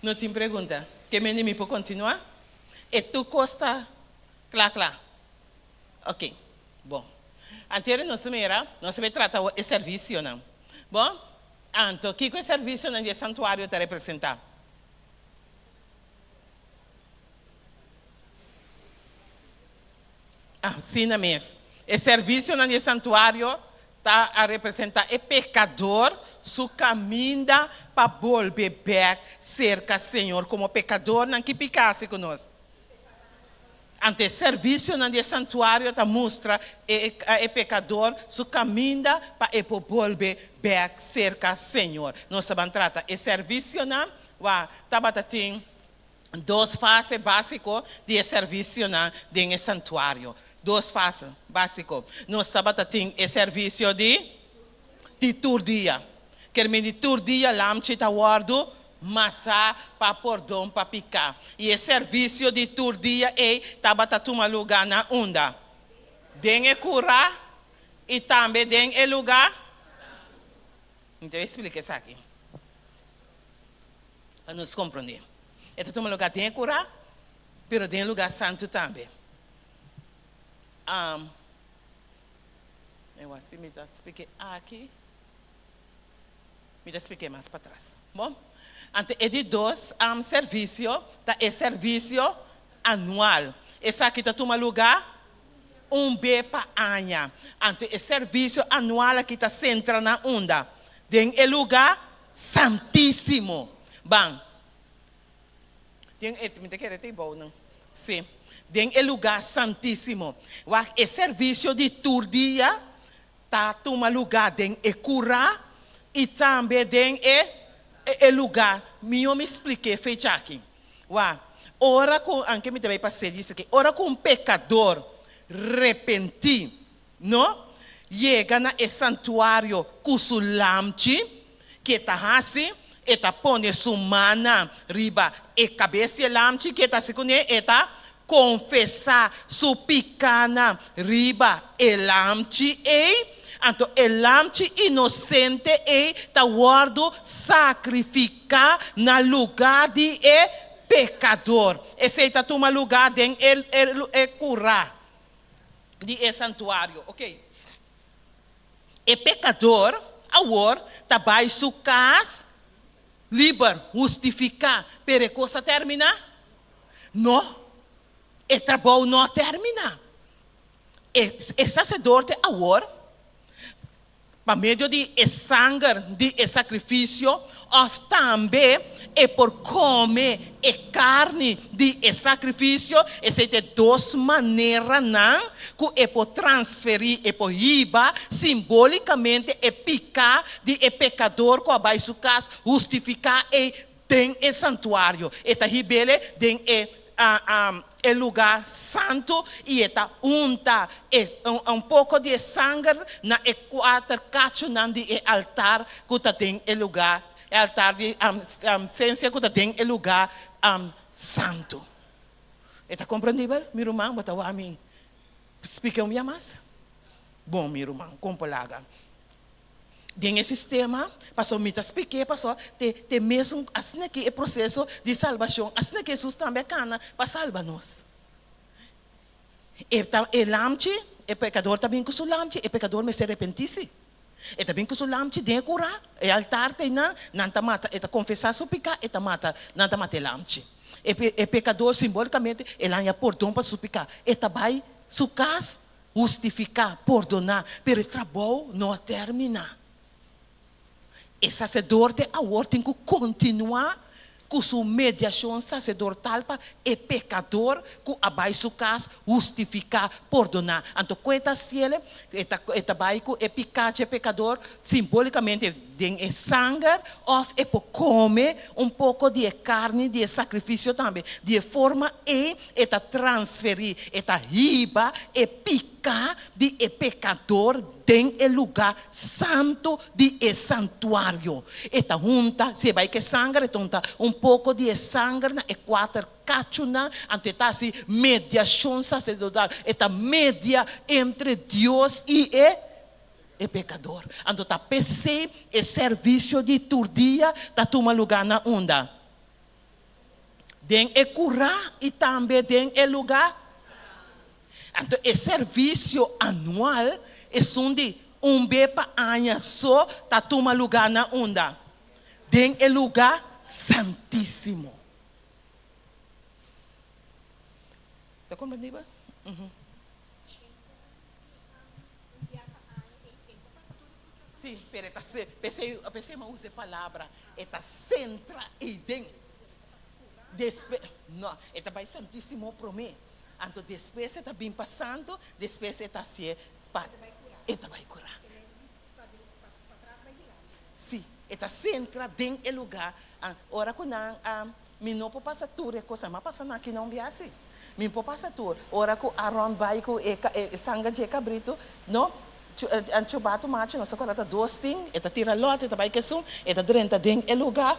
No tin pregunta. Ke mende mi por kontinuá? E tur kos ta kla kla? Ok, bon. Anterior nos a mira, nos a bai trata awor e servisionan. Bon, anto kiko e servisionan di e santuario ta representá? Asina mes, e servisionan di e santuario ta a representá e pekador su kaminda pa bolbe bèk serka Señor. Komo pekadornan, ki piká hasi ku nos? Anto e servisionan di e santuario ta mustra e pekador su kaminda pa e por bolbe bèk serka Señor. Nos ta ban trata e servisionan, wak tabata tin dos fase básiko di e servisionan den e santuario. Dos fase básiko. Nos tabata tin e servisio di di tur dia. Kermen di tur dia lamchi ta wòrdu matá pa pordon pa piká. I e servisio di tur dia ei tabata tuma lugá na unda? Den e kurá i tambe den e lugá? Mi ta splika esaki pa nos komprondé. E ta tuma lugá den e kurá, pero den e lugá santu tambe. Mi wak si mi ta splik'é aki. Mi ta splik'é mas patras. Bon, anto e di dos servisio ta e servisio anual. Esaki ta tuma lugá un be pa aña. Anto e servisio anual aki ta sentra na unda? Den e lugá santísimo. Ban. Den e, mi ta kere ta e bounan. Sí. Den e lugá santísimo. Wak, e servisio di tur dia ta tuma lugá den e kurá i tambe den e e lugá. Mihó mi splik'é fecha aki. Wak, ora ku, anke mi ta bai pas'é dice ke ora ku un pekador repentí, no, yega na e santuario ku su lamchi, ke ta hasi? E ta pone su mannan riba e kabes di e lamchi, ke ta hasi kuné? E ta konfesá su pikánan riba e lamchi ei. Anto e lamchi inosente ei ta wòrdu sakrifiká na lugá di e pekador. Esei ta tuma lugá den e kurá di e santuario. Oké. E pekador awor ta bai su kas liber, hustifiká, pero e kos a terminá? No, e trabou no a terminá. E saserdote awor, pa medio di e sanger di e sakrifisio, òf tambe e por kome e karni di e sakrifisio, esei ta e dos maneranan ku e por transferí, e por hiba simbólikamente e piká di e pekador ku a bai su kas hustifiká ei den e santuario. E ta hib'é den e e lugá santu i e ta unta e un poko di e sanger na e kuater kachunan di e altar ku ta den e lugá, e altar di sensia ku ta den e lugá santu. E ta komprendibel, mi ruman? Bo ta wak mi splika un bia mas? Bon, mi ruman, kon por laga? Den e sistema, pasobra mi ta splik'é pasobra te te mesun asina ki e proseso di salbashon, asina ki Hesus tambe a kana pa salba nos. E ta e lamchi, e pekador ta bin ku su lamchi, e pekador mester repentí si. E ta bin ku su lamchi den e kurá, e altar ta einan, nan ta mata, e ta konfesá su piká, e ta mata, nan ta mata e lamchi. E e pekador simbolikamente el haña pordon pa su piká, e ta bai su kas Hustifiká, pordoná, pero e trabou no a terminá. E saserdote awor tin ku kontinuá ku su mediashon saserdotal pa e pekador ku a bai su kas hustifiká, pordoná. Anto ku e ta hasiel? E ta e ta bai ku e piká dje pekador simbolikamente den e sanger òf e por kome un poko di e karni di e sakrifisio tambe. Di e forma ei E ta transferí, e ta hiba e piká di e pekador den e lugá santu di e santuario. E ta hunta, si e bai ku e sanger, e ta hunta un poko di e sanger na e kuater kachunan, anto e ta hasi mediashon saserdotal, e ta media entre Dios i e e pekador. Anto ta p'esei e servisio di tur dia ta tuma lugá na unda? Den e kurá i tambe den e lugá. Anto e servisio anual, esun di un be pa aña so, ta tuma lugá na unda? Den e lugá santísimo. Ta komprendí bo? Sí, pero e ta se, p'esei, p'esei mi a usa e palabra, e ta sentra ei den. Despe, no, e ta bai Santísimo promé, anto despues e ta bin pa Santo, despues e ta hasié pa, e ta bai kurá. Sí, e ta sentra den e lugá. Ora ku nan a, mi no por pasa tur e kosnan, mi a pasa nan aki na un biaha sí. Mi por pasa tur. Ora ku Aron bai ku e e sanger dje kabritu, no, chubatu machu, nos ta kòrda ta dos tin, e ta tira lòt, e ta bai ku esun, e ta drenta den e lugá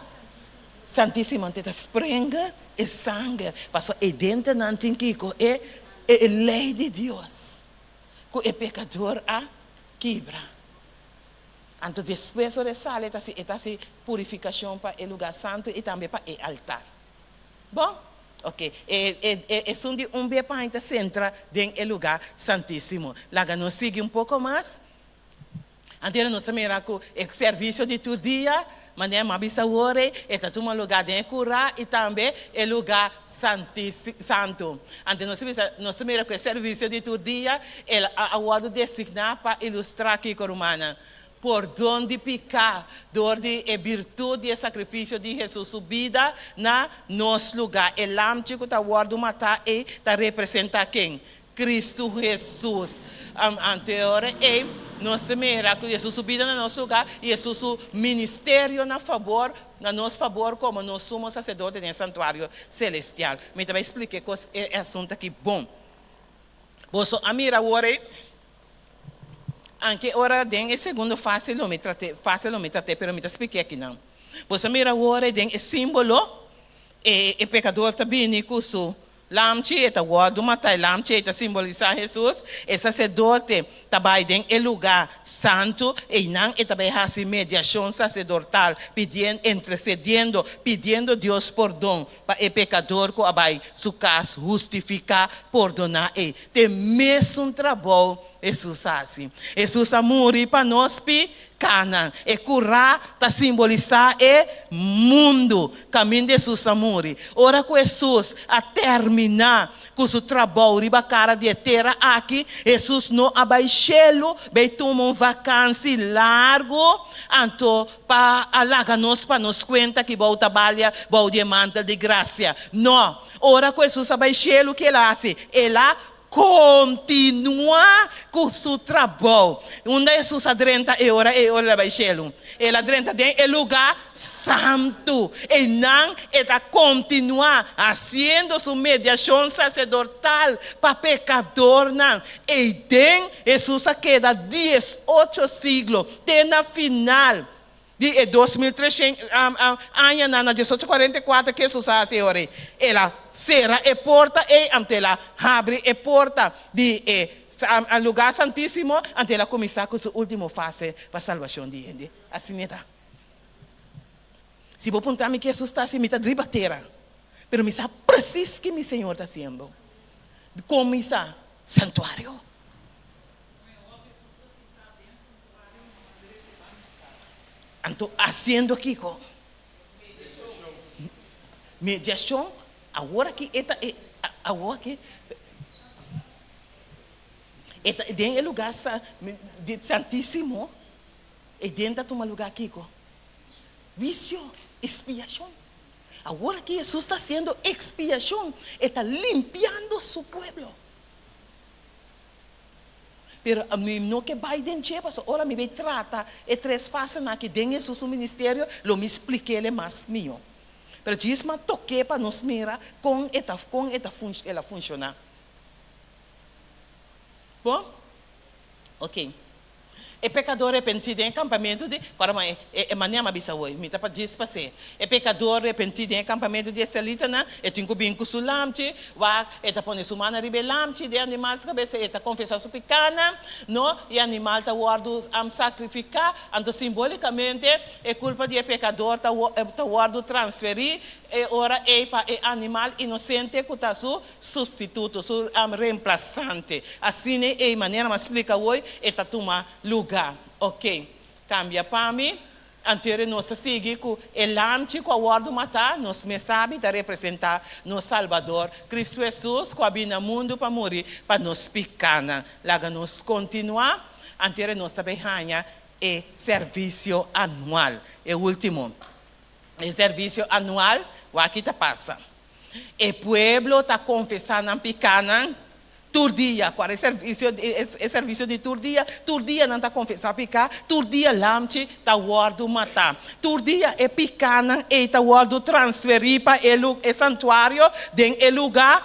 santísimo, anto e ta sprenga e sanger, pasobra ei dentenan tin kiko? E e lei di Dios ku e pekador a kibra. Anto despues ora e sali e ta hasi e ta hasi purifikashon pa e lugá santu i tambe pa e altar. Bon? Ok. E, e, e, esun di un be paña ta sentra den e lugá santísimo. Laga nos sigui un poko mas. Anto nos ta mira ku e servisio di tur dia, manera mi a bisa awor ei, e ta tuma lugá den e kurá i tambe e lugá santísi, santu. Anto nos ta bisa, nos ta mira ku e servisio di tur dia, el a, a wòrdu designá pa ilustrá kiko, rumannan? Pordon di piká dor di e birtut di e sakrifisio di Hesus su bida na nos lugá. E lamchi ku ta wòrdu matá ei ta representá ken? Kristu Hesus. Anto e ora ei nos ta mira ku Hesus su bida na nos lugá i Hesus su ministerio na fabor, na nos fabor komo nos Sumo Saserdote den e santuario selestial. Mi ta bai splika e kos, e asuntu aki bon. Boso a mira awor ei? Anke ora den e segundo fase lo mi trat'é, fase lo mi trat'é, pero mi ta splik'é akinan. Boso a mira awor ei den e símbolo, e e pekador ta bini ku su. Lamchi e ta wòrdu matá, e lamchi ei ta simbolisá Hesus. E saserdote ta bai den e lugá santu, einan e ta bai hasi mediashon sasedortal, pidiendo, intresediendo, pidiendo Dios pordon pa e pekador ku a bai su kas hustifiká, pordoná ei. T'e mesun trabou Hesus a hasi. Hesus a muri pa nos pi Kanan. E kurá ta simbolisá e mundu kaminda Hesus a muri. Ora ku Hesus a terminá ku su trabou riba kara di e tera aki, Hesus no a bai shelu bai tuma un vakansi largu anto pa a laga nos pa nos kuenta ki bou ta balia bou di e mantel di grasia. No! Ora ku Hesus a bai shelu, ke el a hasi? El a Kontinuá ku su trabou. Unda Hesus a drenta e ora ei ora el a bai shelu? El a drenta den e lugá santu. Einan e ta kontinuá hasiendo su mediashon sasedortal pa pekadornan. Eiden Hesus a keda diesocho siglo, te na final Di e 2300 añanan na 1844 ke Hesus a hasi e ora ei? El a sera e porta ei, anto el a habri e porta di e lugá santísimo, anto el a kuminsá ku su último fase pa salbashon di hende. Asina e ta. Si bo puntra mi ke Hesus ta hasi, mi ta riba tera, pero mi sa presis ke mi Señor ta hasiendo. Kon mi sa? Santuario. Anto haciendo kico? Mediacion. Awor aki e ta e awor aki e ta den e lugar sa di santisimo e den ta tuma lugar kico? Huicio, expiacion. Awor aki Jesus ta haciendo expiacion, e ta limpiando su pueblo. Pero mi no ke bai den dje, pasobra ora mi bay trata e tres fasenan aki den Hesus su ministerio, lo mi splik'el mas mihó. Pero djis m'a tok'é pa nos mira kon e ta kon e ta el a funshoná. Bon? Oké. E pekadó repentí den e kampamentu di, kòrda bo, e manera mi a bisa hoy, mi ta pa djis pas'é. E pekadó repentí den e kampamentu di israelitanan, e tin ku bin ku su lamchi, wak, e ta pone su man riba e lamchi di e animal su kabesa, e ta konfesá su pikánan, no, e animal ta wòrdu sakrifiká, anto simbólikamente e kulpa di e pekador ta ta wòrdu transferí e ora ei pa e animal inosente ku ta su Sustituto, su remplasante. Asina ei manera mi a splika awor e ta tuma luga. Ok. Kambia pa mi. Anterior nos ta sigui ku e lamchi ku a wòrdu matá, nos mes sabi, ta representá nos Salbador, Kristu Hesus, ku a bini na mundu pa muri pa nos pikánan. Laga nos kontinuá. Anterior nos ta bai haña e servisio anual, e último. E servisio anual, wak ta pasa. E pueblo ta konfesá nan pikánan tur dia. Kua e servisio, e servisio di tur dia? Tur dia nan ta konfesá piká, tur dia lamchi ta wòrdu matá. Tur dia e pikánan ei ta wòrdu transferí pa e e santuario den e lugá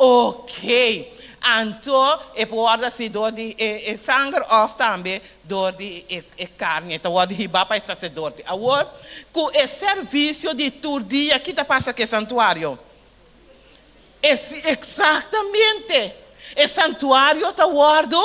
Ok. Anto e por wòrdu hasi dor di e sanger òf tambe dor di e karni. E ta wòrdu hibá pa e saserdote. Awor, ku e servisio di tur dia, ki ta pasa ku e santuario? E eksaktamente! E santuario ta wòrdu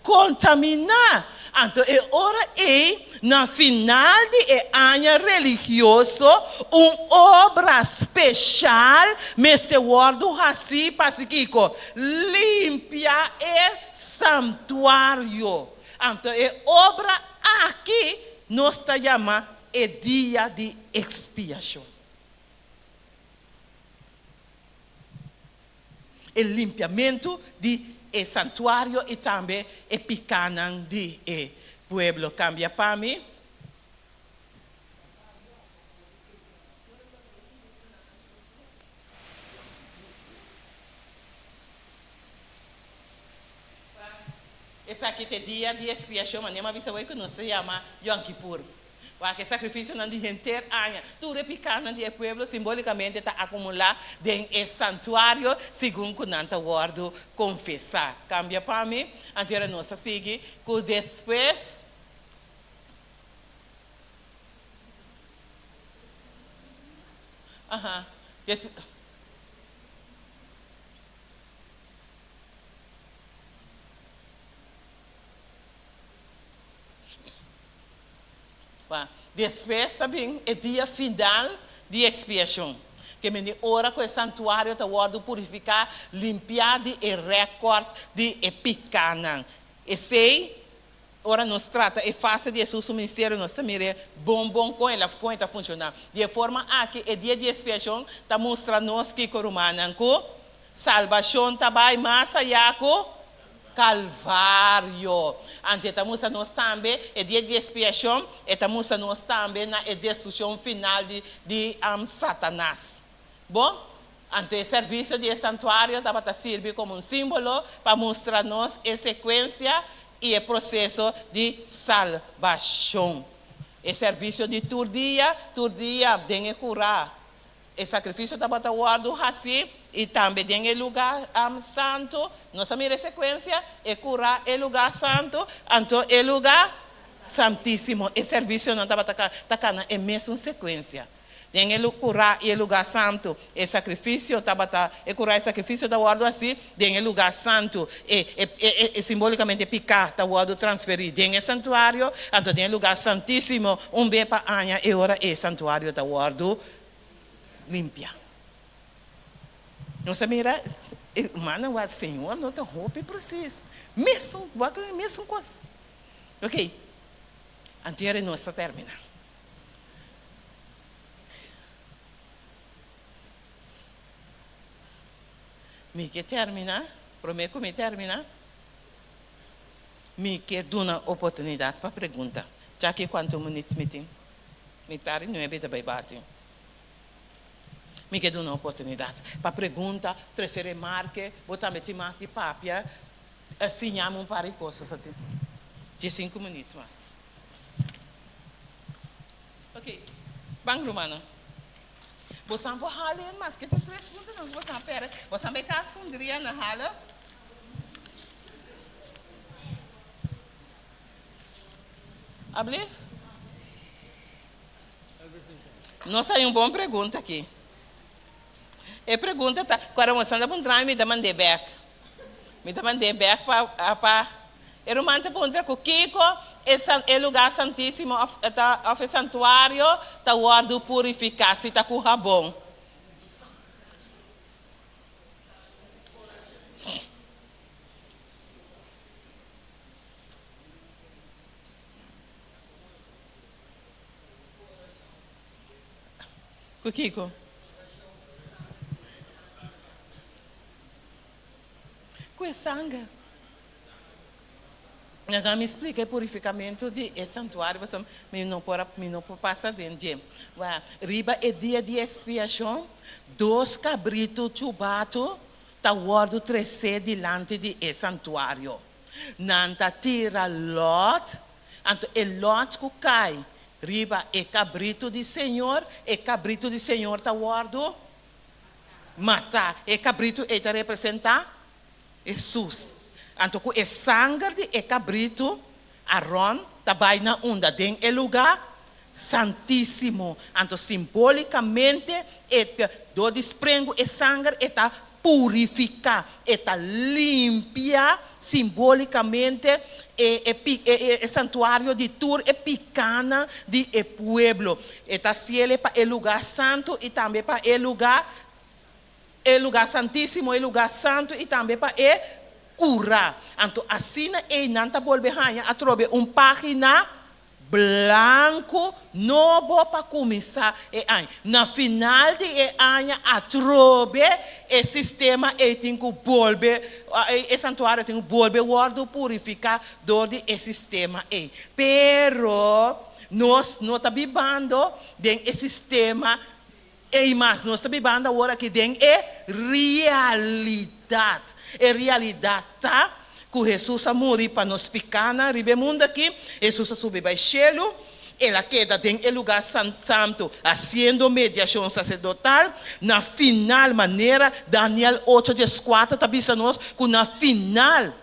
Kontaminá. Anto e ora ei, na final di e aña religioso, un obra speshal mester wòrdu hasí pa hasi kiko? Limpia e santuario. Anto e obra aki nos ta yama e Dia di Ekspiashon. E limpiamentu di e santuario i tambe e pikánan di e pueblo. Kambia pa mi. Esaki ta e dia di ekspiashon, manera mi a bisa awor ku nos ta yama Yom Kippur. Wak e sakrifisionan di henter aña. Tur e pikánan di e pueblo simbólikamente ta akumulá den e santuario segun ku nan ta wòrdu konfesá. Kambia pa mi, anto nos ta sigui ku despues. Aha. Despues ta bin e dia final di ekspiashon, ke mende ora ku e santuario ta wòrdu purifiká, limpiá di e rèkòrt di e pikánan. Esei, ora nos trata e fase di Hesus su ministerio, nos ta mir'é bon bon kon el a kon e ta funshoná. Di e forma aki, e dia di ekspiashon ta mustra nos kiko, rumannan, ku salbashon ta bai mas ayá ku Kalvario. Anto e ta mustra nos tambe e dia di ekspiashon, e ta mustra nos tambe na e destrukshon final di di Satanas. Bon, anto e servisio di e santuario tabata sirbi komo un símbolo pa mustra nos e sekuensia i e proseso di salbashon. E servisio di tur dia, tur dia den e kurá. E sakrifisio tabata wòrdu hasí i tambe den e lugá santu. Nos a mira e sekuensia, e kurá, e lugá santu, anto e lugá santísimo. E servisionan tabata ta kana e mesun sekuensia. Den e kurá i e lugá santu, e sakrifisio tabata, e kurá i sakrifisio ta wòrdu hasí den e lugá santu. E, e, e, e simbolikamente piká ta wòrdu transferí den e santuario, anto den e lugá santísimo un be pa aña e ora e santuario ta wòrdu limpia. Nos a mira e rumannan wak, Señor no ta hopi presis. Mesun, wak e mesun kos. Ok, antier nos ta terminá. Mi ke terminá, promé ku mi terminá, mi ke duna oportunidat pa pregunta. Djaki kuantu minüt mi tin? Mitar i nuebe ta bai bati. Mi ke duna oportunidat pa pregunta, trese remarke, bo tambe tin mag di papia, siña mi un par di kos asina. Diesinku minüt mas. Ok, ban rumannan. Bosan por hala en maske ta tres puntonan ku bosan a pèrdè. Bosan bai kas ku un dria na hala. Ablief? Nos hay un bon pregunta aki. E pregunta ta, cuando bosan ta puntra mi, mi ta mand'é bek. Mi ta mand'é bek pa pa e ruman ta puntra cu kico e san e lugar santisimo of ta of e santuario ta wordo purifica si ta cu habon. Ku kiko? Ku e sanger. Laga mi splika e purifikamentu di e santuario pasobra mi no por a mi no por pasa den dje. Wak, riba e dia di ekspiashon, dos kabritu chubatu ta wòrdu tresé dilanti di e santuario. Nan ta tira lòt, anto e lòt ku kai riba e kabritu di Señor, e kabritu di Señor ta wòrdu matá. E kabritu ei ta representá Hesus. Anto ku e sanger di e kabritu, Aron ta bai na unda? Den e lugá santísimo. Anto simbólikamente e dor di sprengu e sanger e ta purifiká, e ta limpia simbólikamente e e santuario di tur e pikánan di e pueblo. E ta hasiel pa e lugá santu i tambe pa e lugá e lugá santísimo, e lugá santu i tambe pa e kurá. Anto asina ei nan ta bolbe haña atrobe un página Blanku nobo pa kuminsá e aña. Na final di e aña atrobe e sistema ei tin ku bolbe, e santuario tin ku bolbe wòrdu purifiká dor di e sistema ei. Pero nos no ta bibando den e sistema ei mas. Nos ta bibando awor aki den e realidat. E realidat ta ku Hesus a muri pa nos pikánan riba e mundu aki. Hesus a subi bai shelu. El a keda den e lugá santu hasiendo mediashon saserdotal. Na final, manera Daniel ocho dieskuater ta bisa nos ku na final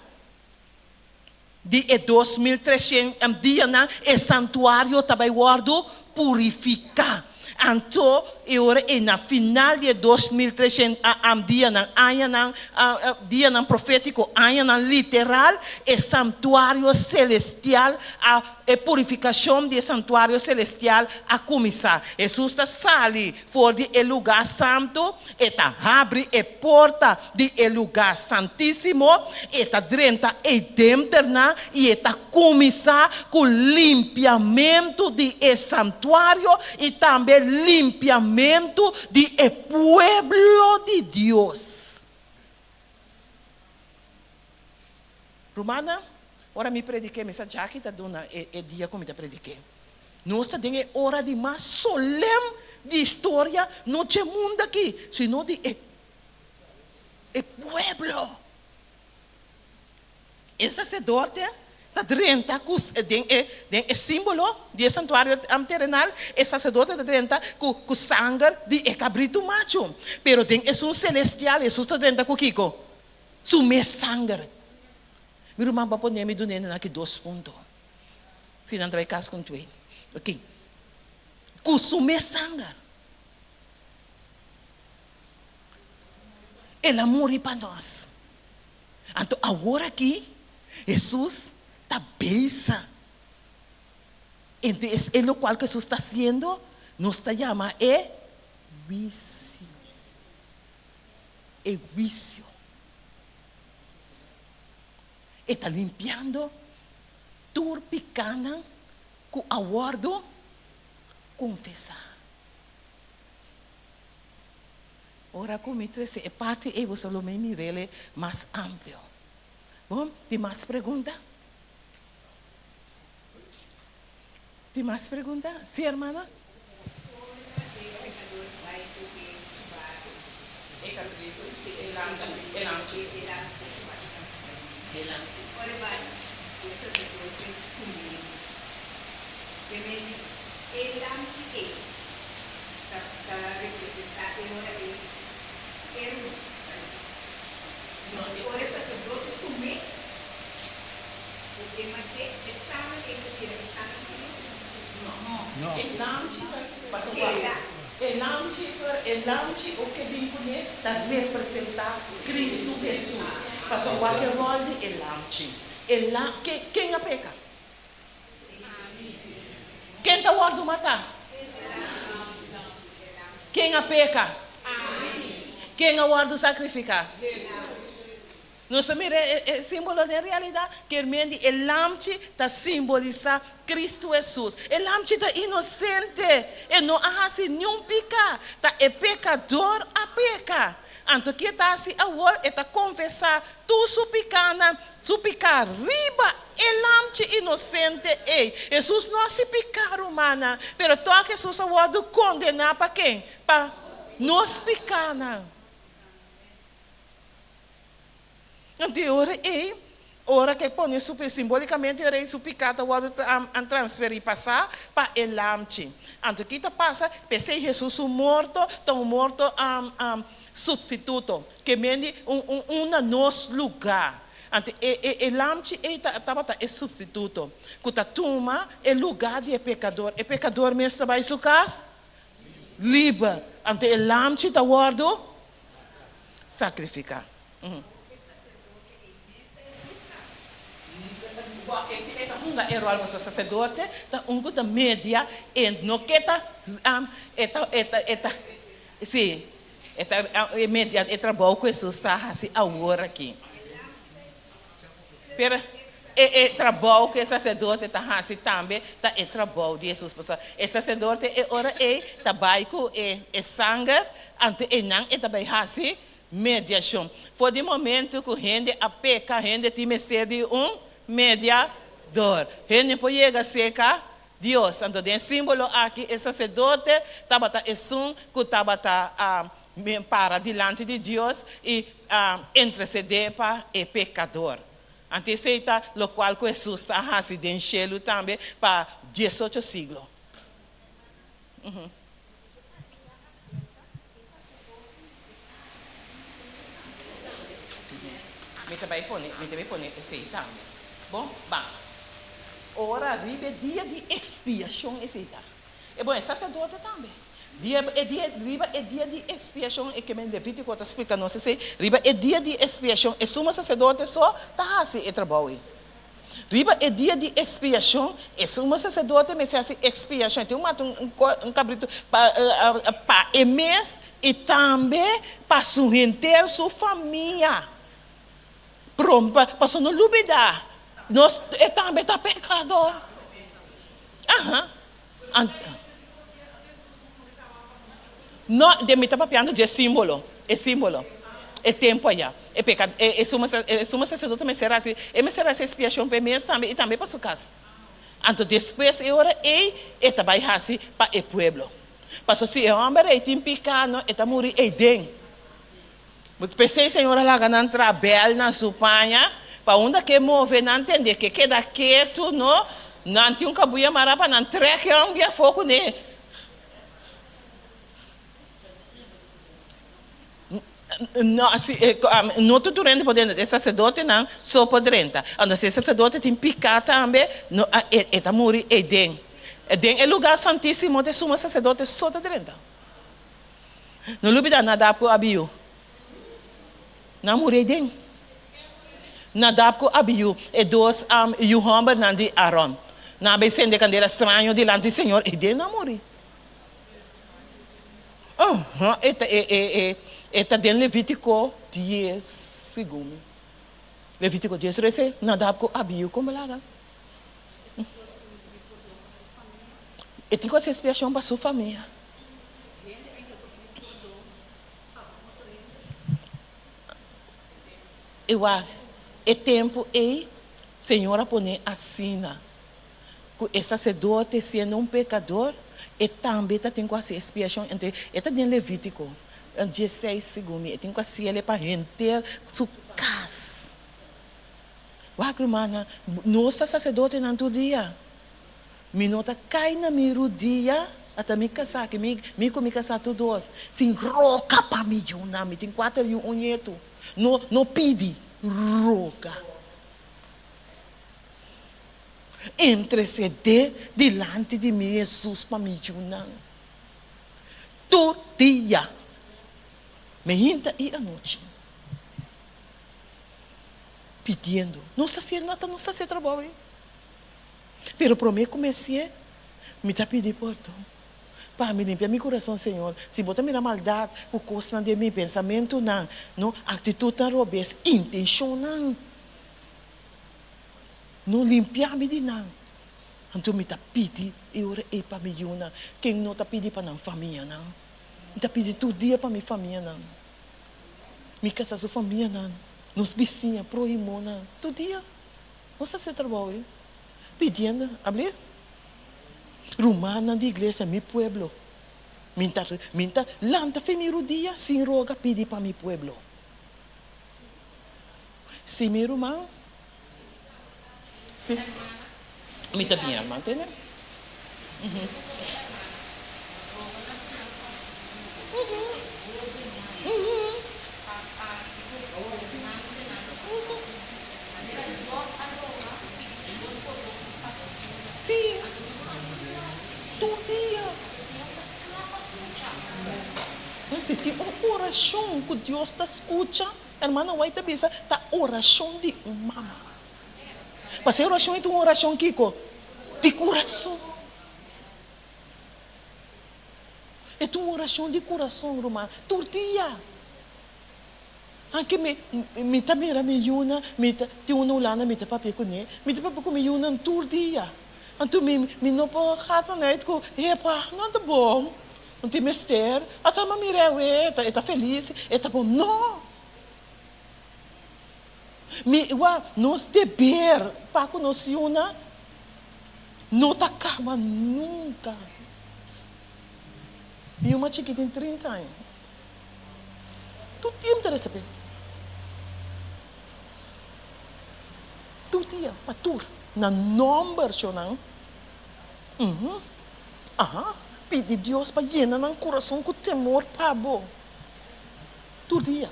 di e 2300 dianan e santuario ta bai wòrdu purifiká. Anto. e ora ei na final di e 2300 dianan, añanan, dianan profétiko, añanan literal, e santuario selestial a, e purifikashon di e santuario selestial a kuminsá. Hesus ta sali for di e lugá santu, e ta habri e porta di e lugá santísimo, e ta drenta ei denternan i e ta kuminsá ku limpiamentu di e santuario i tambe limpiamentu di e pueblo di Dios. Rumannan, ora mi prediké, mi sa djaki ta duna e dia ku mi ta prediké. Nos ta den e ora di mas solem di historia, no dje mundu aki, sino di e e pueblo. E saserdote ta drenta ku den e den e símbolo di e santuario terenal, e saserdote ta drenta ku ku sanger di e kabritu machu. Pero den esun selestial, Hesus ta drenta ku kiko? Su mes sanger. Mi ruman, bo a pone mi dun'é nan aki dos punto. Si nan ta bai kas ku un twee. Ok. Ku su mes sanger. El a muri pa nos. Anto awor aki Hesus ta bisa. Entonces e lokual ku Hesus ta hasiendo nos ta yama e huisio. E huisio. E ta limpiando tur pikánan ku a wòrdu konfesá. Ora ku mi trese e parti ei boso lo mi mir'el mas amplio. Bon, tin mas pregunta? Tin mas pregunta? Sí, hermana? E kabritu, e lamchi, e lamchi. E lamchi. No, e lamchi ta pasobra e lamchi for e lamchi o ke bin kuné ta representá Kristu Hesus. Pasobra wak e ròl di e lamchi. E la ke ken a peka? Ken ta wòrdu matá? Ken a peka? Ken a wòrdu sakrifiká? Nos ta mira e símbolo den realidat, kermen di e lamchi ta simbolisá Kristu Hesus. E lamchi ta inosente, e no a hasi niun piká, ta e pekador a peka. Anto ke ta hasi awor? E ta konfesá tur su pikánan, su piká riba e lamchi inosente ei. Hesus no hasi piká, rumannan, pero tòg Hesus a wòrdu kondená pa ken? Pa nos pikánan. Anto e ora ei, ora ku e pone su pe, simbolikamente e ora ei su piká ta wòrdu transferí, pasá pa e lamchi. Anto ki ta pasa? P'esei Hesus su morto ta un morto supstituto, ke men di un un un na nos lugá. Anto e e e lamchi ei ta tabata e supstituto ku ta tuma e lugá di e pekador. E pekador mes ta bai su kas liber. Anto e lamchi ta wòrdu Sakrifiká. E ta hunga e ròl pasobra saserdote ta un ku ta media e no ke ta e ta e ta e ta si e ta media e trabou ku Hesus ta hasi awor aki. Pero e e trabou ku e saserdote ta hasi tambe ta e trabou di Hesus. Pasobra e saserdote e ora ei ta bai ku e e sanger, anto einan e ta bai hasi mediashon. For di momentu ku hende a peka, hende tin mester di un mediador. Hende por yega serka Dios. Anto den e símbolo aki e saserdote tabata esun ku tabata para dilanti di Dios i intersedé pa e pekador. Anto esei ta lokual ku Hesus ta hasi den shelu tambe pa diesocho siglo. Mi ta bai pone, mi ta bai pone esei tambe. Bon, ban. Ora riba e dia di ekspiashon esei ta. E bon, e saserdote tambe. Dia, e dia, riba e dia di ekspiashon, e kemen Levítiko ta splika nos esei, riba e dia di ekspiashon e sumo saserdote so ta hasi e trabou ei. Riba e dia di ekspiashon, e sumo saserdote mester hasi ekspiashon, e tin ku mata un un kabritu pa pa e mes i tambe pa su henter su famia. Prom pa pasobra no lubidá, nos e tambe ta pekador. Aha. No, de mi ta papiando dje símbolo, e símbolo, e tempu ayá. E peka, e, e sumo, e sumo saserdote mester hasi, e mester hasi ekspiashon pa e mes tambe i tambe pa su kas. Anto despues e ora ei e ta bai hasi pa e pueblo. Pasobra si e hòmber ei tin piká, no, e ta muri eiden. P'esei Señor a laga nan tra bèl na su paña, pa unda ke move nan tende ke keda ketu, no, nan tin un kabuya mará pa nan trèk e hòmber afó kuné. No, si, no tur tur hende por drenta, e saserdotenan so por drenta. Anto si e saserdote tin piká tambe, no, e ta muri eiden. Den e lugá santísimo ta e sumo saserdote so ta drenta. No lubida Nadab ku Abiú. Nan muri ei den. Nadab ku Abiú, e dos yu hòmbernan di Aron, nan a bai sende kandela straño dilanti Señor, ei den nan muri. Aha, e ta, e, e, e, e ta den Levítiko dies, segun mi. Levítiko dies, rese Nadab ku Abiú kon bo laga. E tin ku hasi ekspiashon pa su famia. I wak, e tempu ei Señor a pone asina, ku e saserdote siendo un pekador, e tambe ta tin ku hasi ekspiashon. Enton e ta den Levítiko diesseis, segun mi, e tin ku hasi el pa henter su kas. Wak, rumannan, nos ta saserdotenan tur dia. Mi no ta kai na mi rudia, ata mi kasá ki mi, mi ku mi kasá tur dos, sin roka pa mi yunan. Mi tin kuater yu, un ñetu. No, no pidi, roga. Intersedé dilanti di mi Hesus pa mi yunan. Tur dia, meinta i anochi. Pidiendo. Nos ta hasié nota, nos ta hasié trabou ei. Pero promé ku mi hasié, mi ta pidi pordon. Pa mi limpia mi kurason, Señor. Si Bo ta mira maldat ku kosnan den mi pensamentunan, no, aktitutnan robes, intenshonnan, no, limpia mi di nan. Anto mi ta pidi e ora ei pa mi yunan. Ken no ta pidi pa nan famianan? Mi ta pidi tur dia pa mi famianan. Mi kasa su famianan, nos bisiña, prohimonan, tur dia. Nos ta hasi trabou ei, pidiendo, abli? Rumannan di iglesia, mi pueblo, mi ta, mi ta lanta fe mi rudia sin roga pidi pa mi pueblo. Si mi ruman, si, mi ta bien, hermano, tende? Sí, tur dia. Si tin un orashon ku Dios ta skucha, hermana White ta bisa, ta orashon di un mama. Pasobra e orashon ei ta un orashon kiko? Di kurason. E ta un orashon di kurason, ruman, tur dia. Anke mi, mi ta mira mi yunan, mi ta, tin un na Hulanda mi ta papia kuné, mi ta papia ku mi yunan tur dia. Anto mi, mi no por gaat vanuit ku, epa, nan ta bon, nan tin mester, ata mi a mira awe, e ta felis, e ta bon. No! Mi, wak, nos deber pa ku nos yunan no ta kaba nunka. Mi yu mas chikí tin trinta aña. Tur dia mi ta resa p'e. Tur dia, pa tur. Na nòmber shownan. Uhum. Aha. Pidi Dios pa yena nan kurason ku temor pa bo. Tur dia.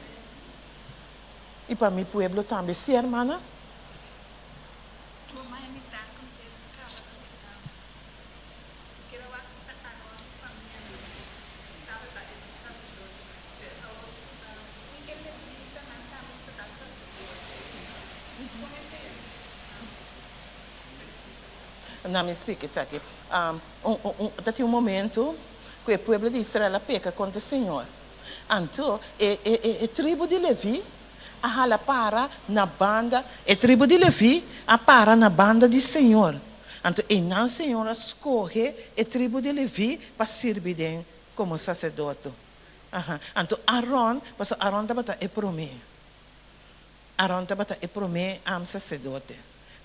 I pa mi pueblo tambe. Sí, hermana? Bo mai mi ta contesta caba ta den cama. Mi kere wak si ta Aron su famia nan. Na mi splika esaki. Un, un, un, ta tin un momento ku e pueblo di Israel a peka kontra Señor. Anto e, e, e, e tribu di Leví a hala para na banda, e tribu di Leví a para na banda di Señor. Anto einan Señor a skohe e tribu di Leví pa sirbi den komo saserdote. Aha. Anto Aron, pasobra Aron tabata e promé. Aron tabata e promé am saserdote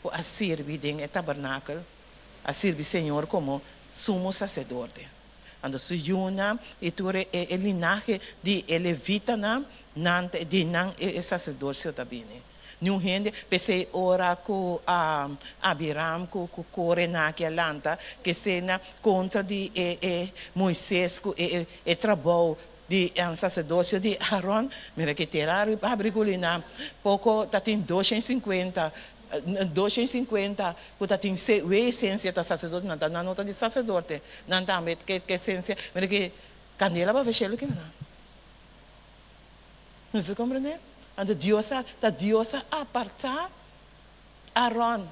ku a sirbi den e tabernakel, a sirbi Señor komo sumo saserdote. Anto su yunan i tur e e linahe di e levitanan, nan ta di nan e saserdosio ta bini. Niun hende, p'esei ora ku Abiram ku ku Kore naki a lanta kesena kontra di e e Moises ku e e e trabou di e saserdosio di Aron, mira ke tera a habri guli nan, poko ta tin 250, 250 ku ta tin se wei esensia ta saserdote, nan ta nan no ta di saserdote, nan tambe ke ke esensia, mira ke kandela pa veshelu kina nan. Nos ta komprende? Anto Dios a, ta Dios a apartá Aron.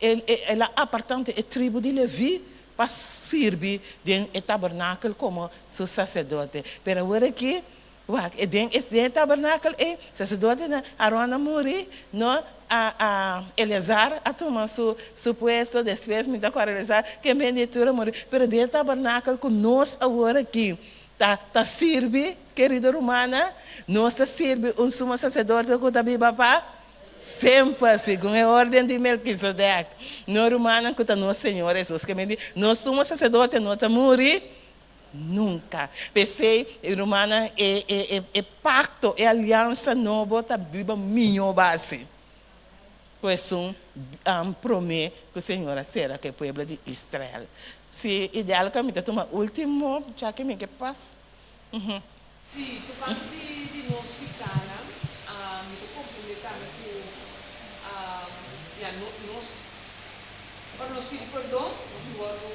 El, el a apartá anto e tribu di Leví pa sirbi den e tabernakel komo su saserdote. Pero awor aki, wak, e den e den e tabernakel ei, saserdotenan, Aron a muri, no, a, a, Eleazar a tuma su, su puesto, despues mi ta kòrda Eleazar, ken bende e tur a muri. Pero den e tabernakel ku nos awor aki Ta ta sirbi, kerido rumannan, nos ta sirbi un sumo saserdote ku ta biba pa semper, segun e órden di Melkisedek. No, rumannan, ku ta nos Señor Hesus ke mindi, nos sumo saserdote no ta muri nunka. P'esei, rumannan, e e e e pakto, e aliansa nobo ta riba mihó base ku esun promé ku Señor a sera ku e pueblo di Israel. Si ideal ku mi ta tuma último cha ke mi ke pas. Si, tokante di di nos pikánan, mi ta komprendé tambe ku ya no nos ora nos pidi perdon nos wòrdu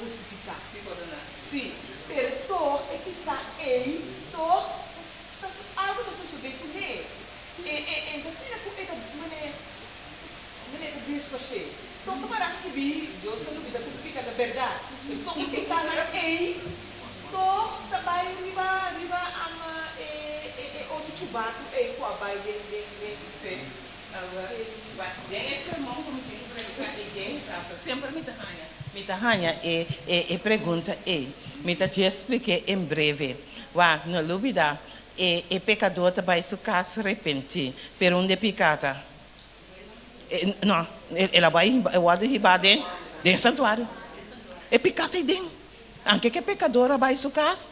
hustifiká. Si, pordoná. Si, pero tòg e piká ei tòg ta algu ta sosodé kuné. E e e ta asina ku e ta mane mane ta disparsé. Tok ta para skibí, Dios ta lubida tur pika ta bèrdat. Pero tok e pikanan ei tok ta bai riba riba ama e e e otro chubatu ei ku a bai den den den. Sí. Awor, den e sermon ku mi tin ku prediká ei den mi kasa, semper mi ta haña mi ta haña e e e pregunta ei. Mi ta dje splik'é en breve. Wak, no lubida, E e pekadó ta bai su kas repentí, pero unda e piká ta? E, no, el a bai hiba, e wòrdu hibá den, den e santuario. E piká ta ei den. Anke ku e pekador a bai su kas,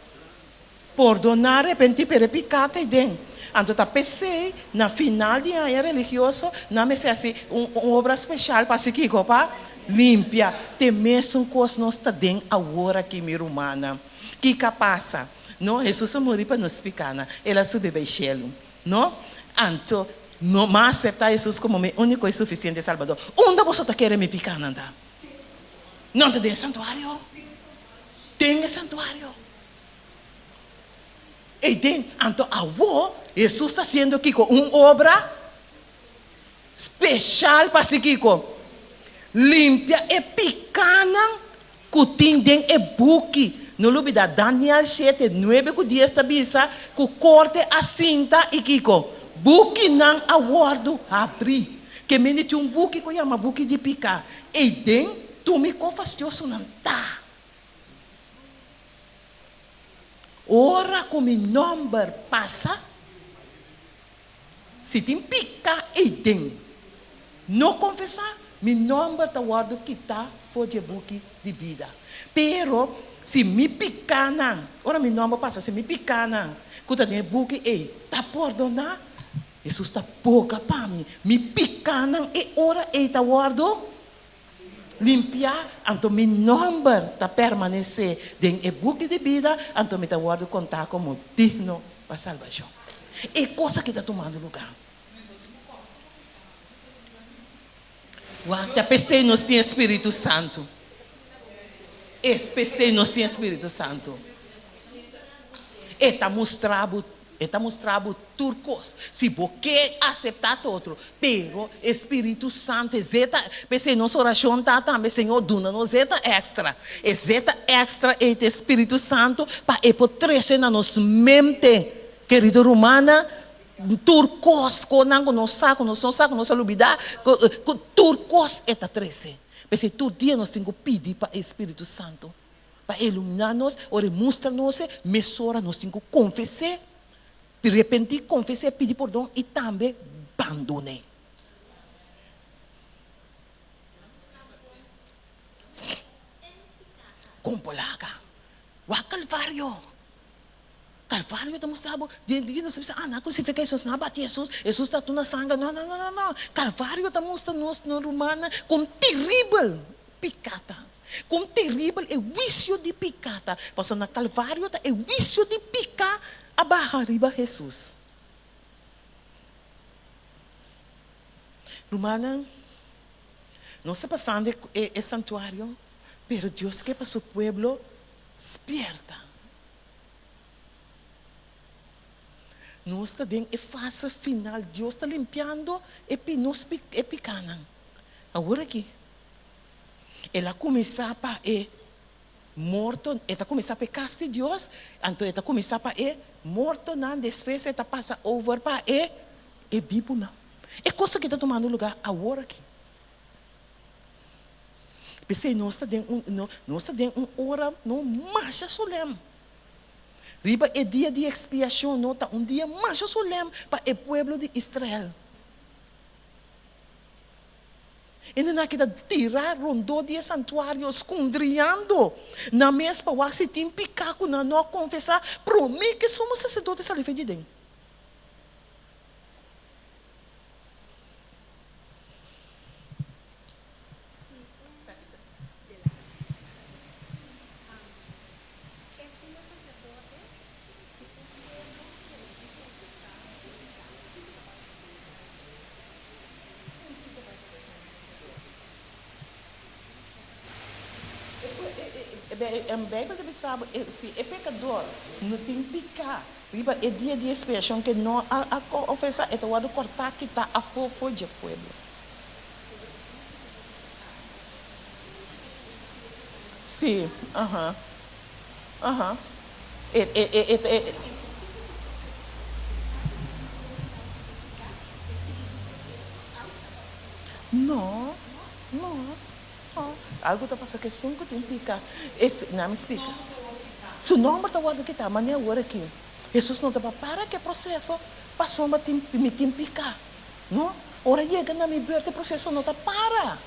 pordoná, repentí, pero e piká ta ei den. Anto ta p'esei, na final di aña religioso, nan mester hasi un un obra speshal pa hasi kiko? Pa limpia. Te mesun kos nos ta den awor aki, mi rumannan. Kiko a pasa? No, Hesus a muri pa nos pikánan. El a subi bai shelu. No? Anto, no, m'a aseptá Hesus komo mi úniko i sufisiente Salbador. Unda boso ta kere mi pikánan ta? Nan ta den e santuario. Den e santuario. Ei den. Anto awor, Hesus ta hasiendo kiko? Un obra speshal pa hasi kiko? Limpia e pikánan ku tin den e buki. No lubidá, Daniel shete, nuebe ku dies ta bisa ku korte a sinta i kiko? Bukinan a wòrdu habrí. Ke mende tin un buki ku yama buki di piká. Ei den, tumi kon fastiosonan ta. Ora ku mi nòmber pasa, Si tin piká eiden, no konfesá, mi nòmber ta wòrdu kitá for dje buki di bida. Pero, si mi pikánan, ora mi nòmber pasa, si mi pikánan ku ta den e buki ei ta pordoná, Hesus ta boga pa mi, mi pikánan e ora ei ta wòrdu limpiá, anto mi nòmber ta permanesé den e buki di bida, anto mi ta wòrdu kontá komo digno pa salbashon. E kos aki ta tumando lugá. Wak, ta p'esei nos tin e Spiritu Santu. Es p'esei nos tin e Spiritu Santu. E ta mustra bo. E ta mustra bo tur kos. Si bo ke aseptá ta otro. Pero e Spiritu Santu, e zeta, p'esei nos orashon ta tambe, Señor, duna nos zeta èkstra. E zeta èkstra ei ta e Spiritu Santu pa e por trese na nos mente, kerido rumannan, tur kos, kosnan ku nos sa, ku nos no sa, ku nos a lubidá, ku tur kos e ta trese. P'esei tur dia nos tin ku pidi pa e Spiritu Santu. Pa e iluminá nos, ora e mustra nos e, mesora nos tin ku konfes'é, repentí, konfes'é, pidi pordon i tambe bandon'é. Kon por laga? Wak Kalvario! Kalvario ta mustra bo, di di nos ta bisa, ah, nan a krusifiká Hesus, nan a bati Hesus, Hesus ta tuna sanger. No, no, no, no, no. Kalvario ta mustra nos, nos rumannan, kon teribel piká ta. Kon teribel e huisio di piká ta. Pasobra na Kalvario ta e huisio di piká a baha riba Hesus. Rumannan, nos ta pasando e e santuario, pero Dios ke pa su pueblo spierta. Nos ta den e fase final, Dios ta limpiando e pi nos e pikánan. Awor aki, El a kuminsá pa e morto, e ta kuminsá pa e kas di Dios, anto e ta kuminsá pa e mortonan, despues e ta pasa over pa e e bibunan. E kos aki ta tumando lugá awor aki. P'esei nos ta den un nos ta den un ora no masha solèm. Riba e dia di ekspiashon no ta un dia masha solèm pa e pueblo di Israel. E nan a keda tirá rondó di e santuario skundriando nan mes pa wak si tin piká ku nan no a konfesá promé ku e sumo saserdote sali fe djiden. Beibel ta bisa bo, si e pekador no tin piká Riba e dia di expiacion ke no a confesa, e ta wordo cortá kitá afó for dje pueblo. Sí, aha, aha. E, e, e, e, e. No, no, no. Algo ta pasa ku esun ku tin pika, es, na mi splika. Su nomber ta wordo kita, ma ni awor aki. Hesus no ta pa para ku e proseso pasobra tin, mi tin pika. No, ora yega na mi beurt e proseso no ta para.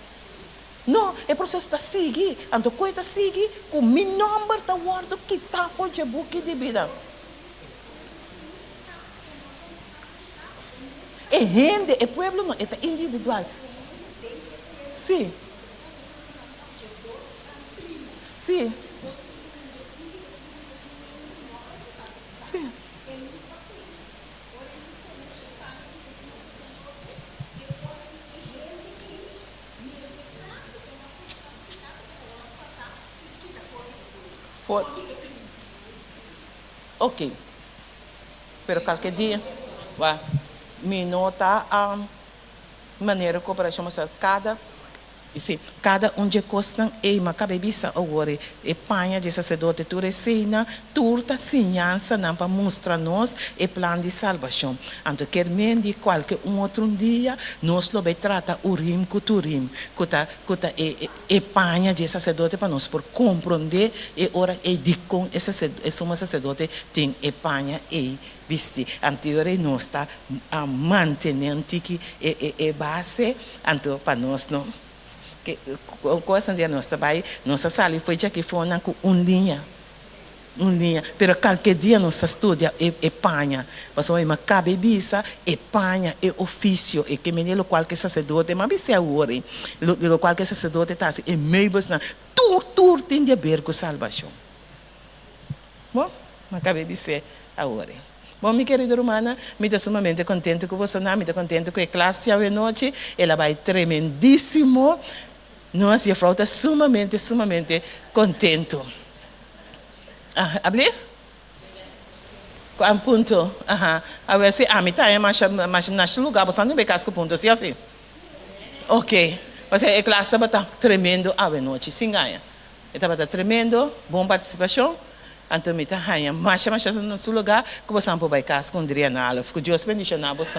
No, e proseso ta sigui. Anto ku e ta sigui? Ku mi nomber ta wordo kita for dje buki di bida. E hende, e pueblo no, e ta individual. Sí. Sí. Sí. For. Ok. Pero kalke dia, wak, mi no ta manera koperashon pasobra kada si kada un dje kosnan ei mi a kaba e bisa awor e paña dje saserdote tur eseinan tur ta siñansanan pa mustra nos e plan di salbashon. Anto kier men di kualke un otro un dia nos lo bai trata urim ku turim ku ta ku ta e e paña dje saserdote pa nos por komprondé e ora ei dikon e e sumo saserdote tin e paña ei bisti. Anto e ora ei nos ta mantené un tiki e e e base, anto pa nos no ke kosnan di nos ta bai nos ta sali fo'i djaki fonan ku un liña. Un liña, pero kalke dia nos ta studia e e paña, pasobra mi a kabe bisa e paña, e ofisio, e ke mende lokual ke saserdote, mi a bis'é awor ei, lo lokual ke saserdote ta hasi, e meubelsnan, tur tur tin di aber ku salbashon. Bon, mi a kabe bis'é awor ei. Bon, mi kerido rumannan, mi ta sumamente kontentu ku bosonan, mi ta kontentu ku e klas djawe nochi, el a bai tremendísimo, Nos jefrouw ta sumamente, sumamente contento. Ablief? Ku punto. Aha. Awor si ami ta mas mas na lugá, bo no bai kas ku punto, si òf si? Ok. Mas e klas tabata tremendo anochi, sin gaña. Tabata tremendo, bon partisipashon. Anto mi ta haña masha masha na su lugá ku bo por bai kas ku 3,5. Ku Dios bendishoná boso.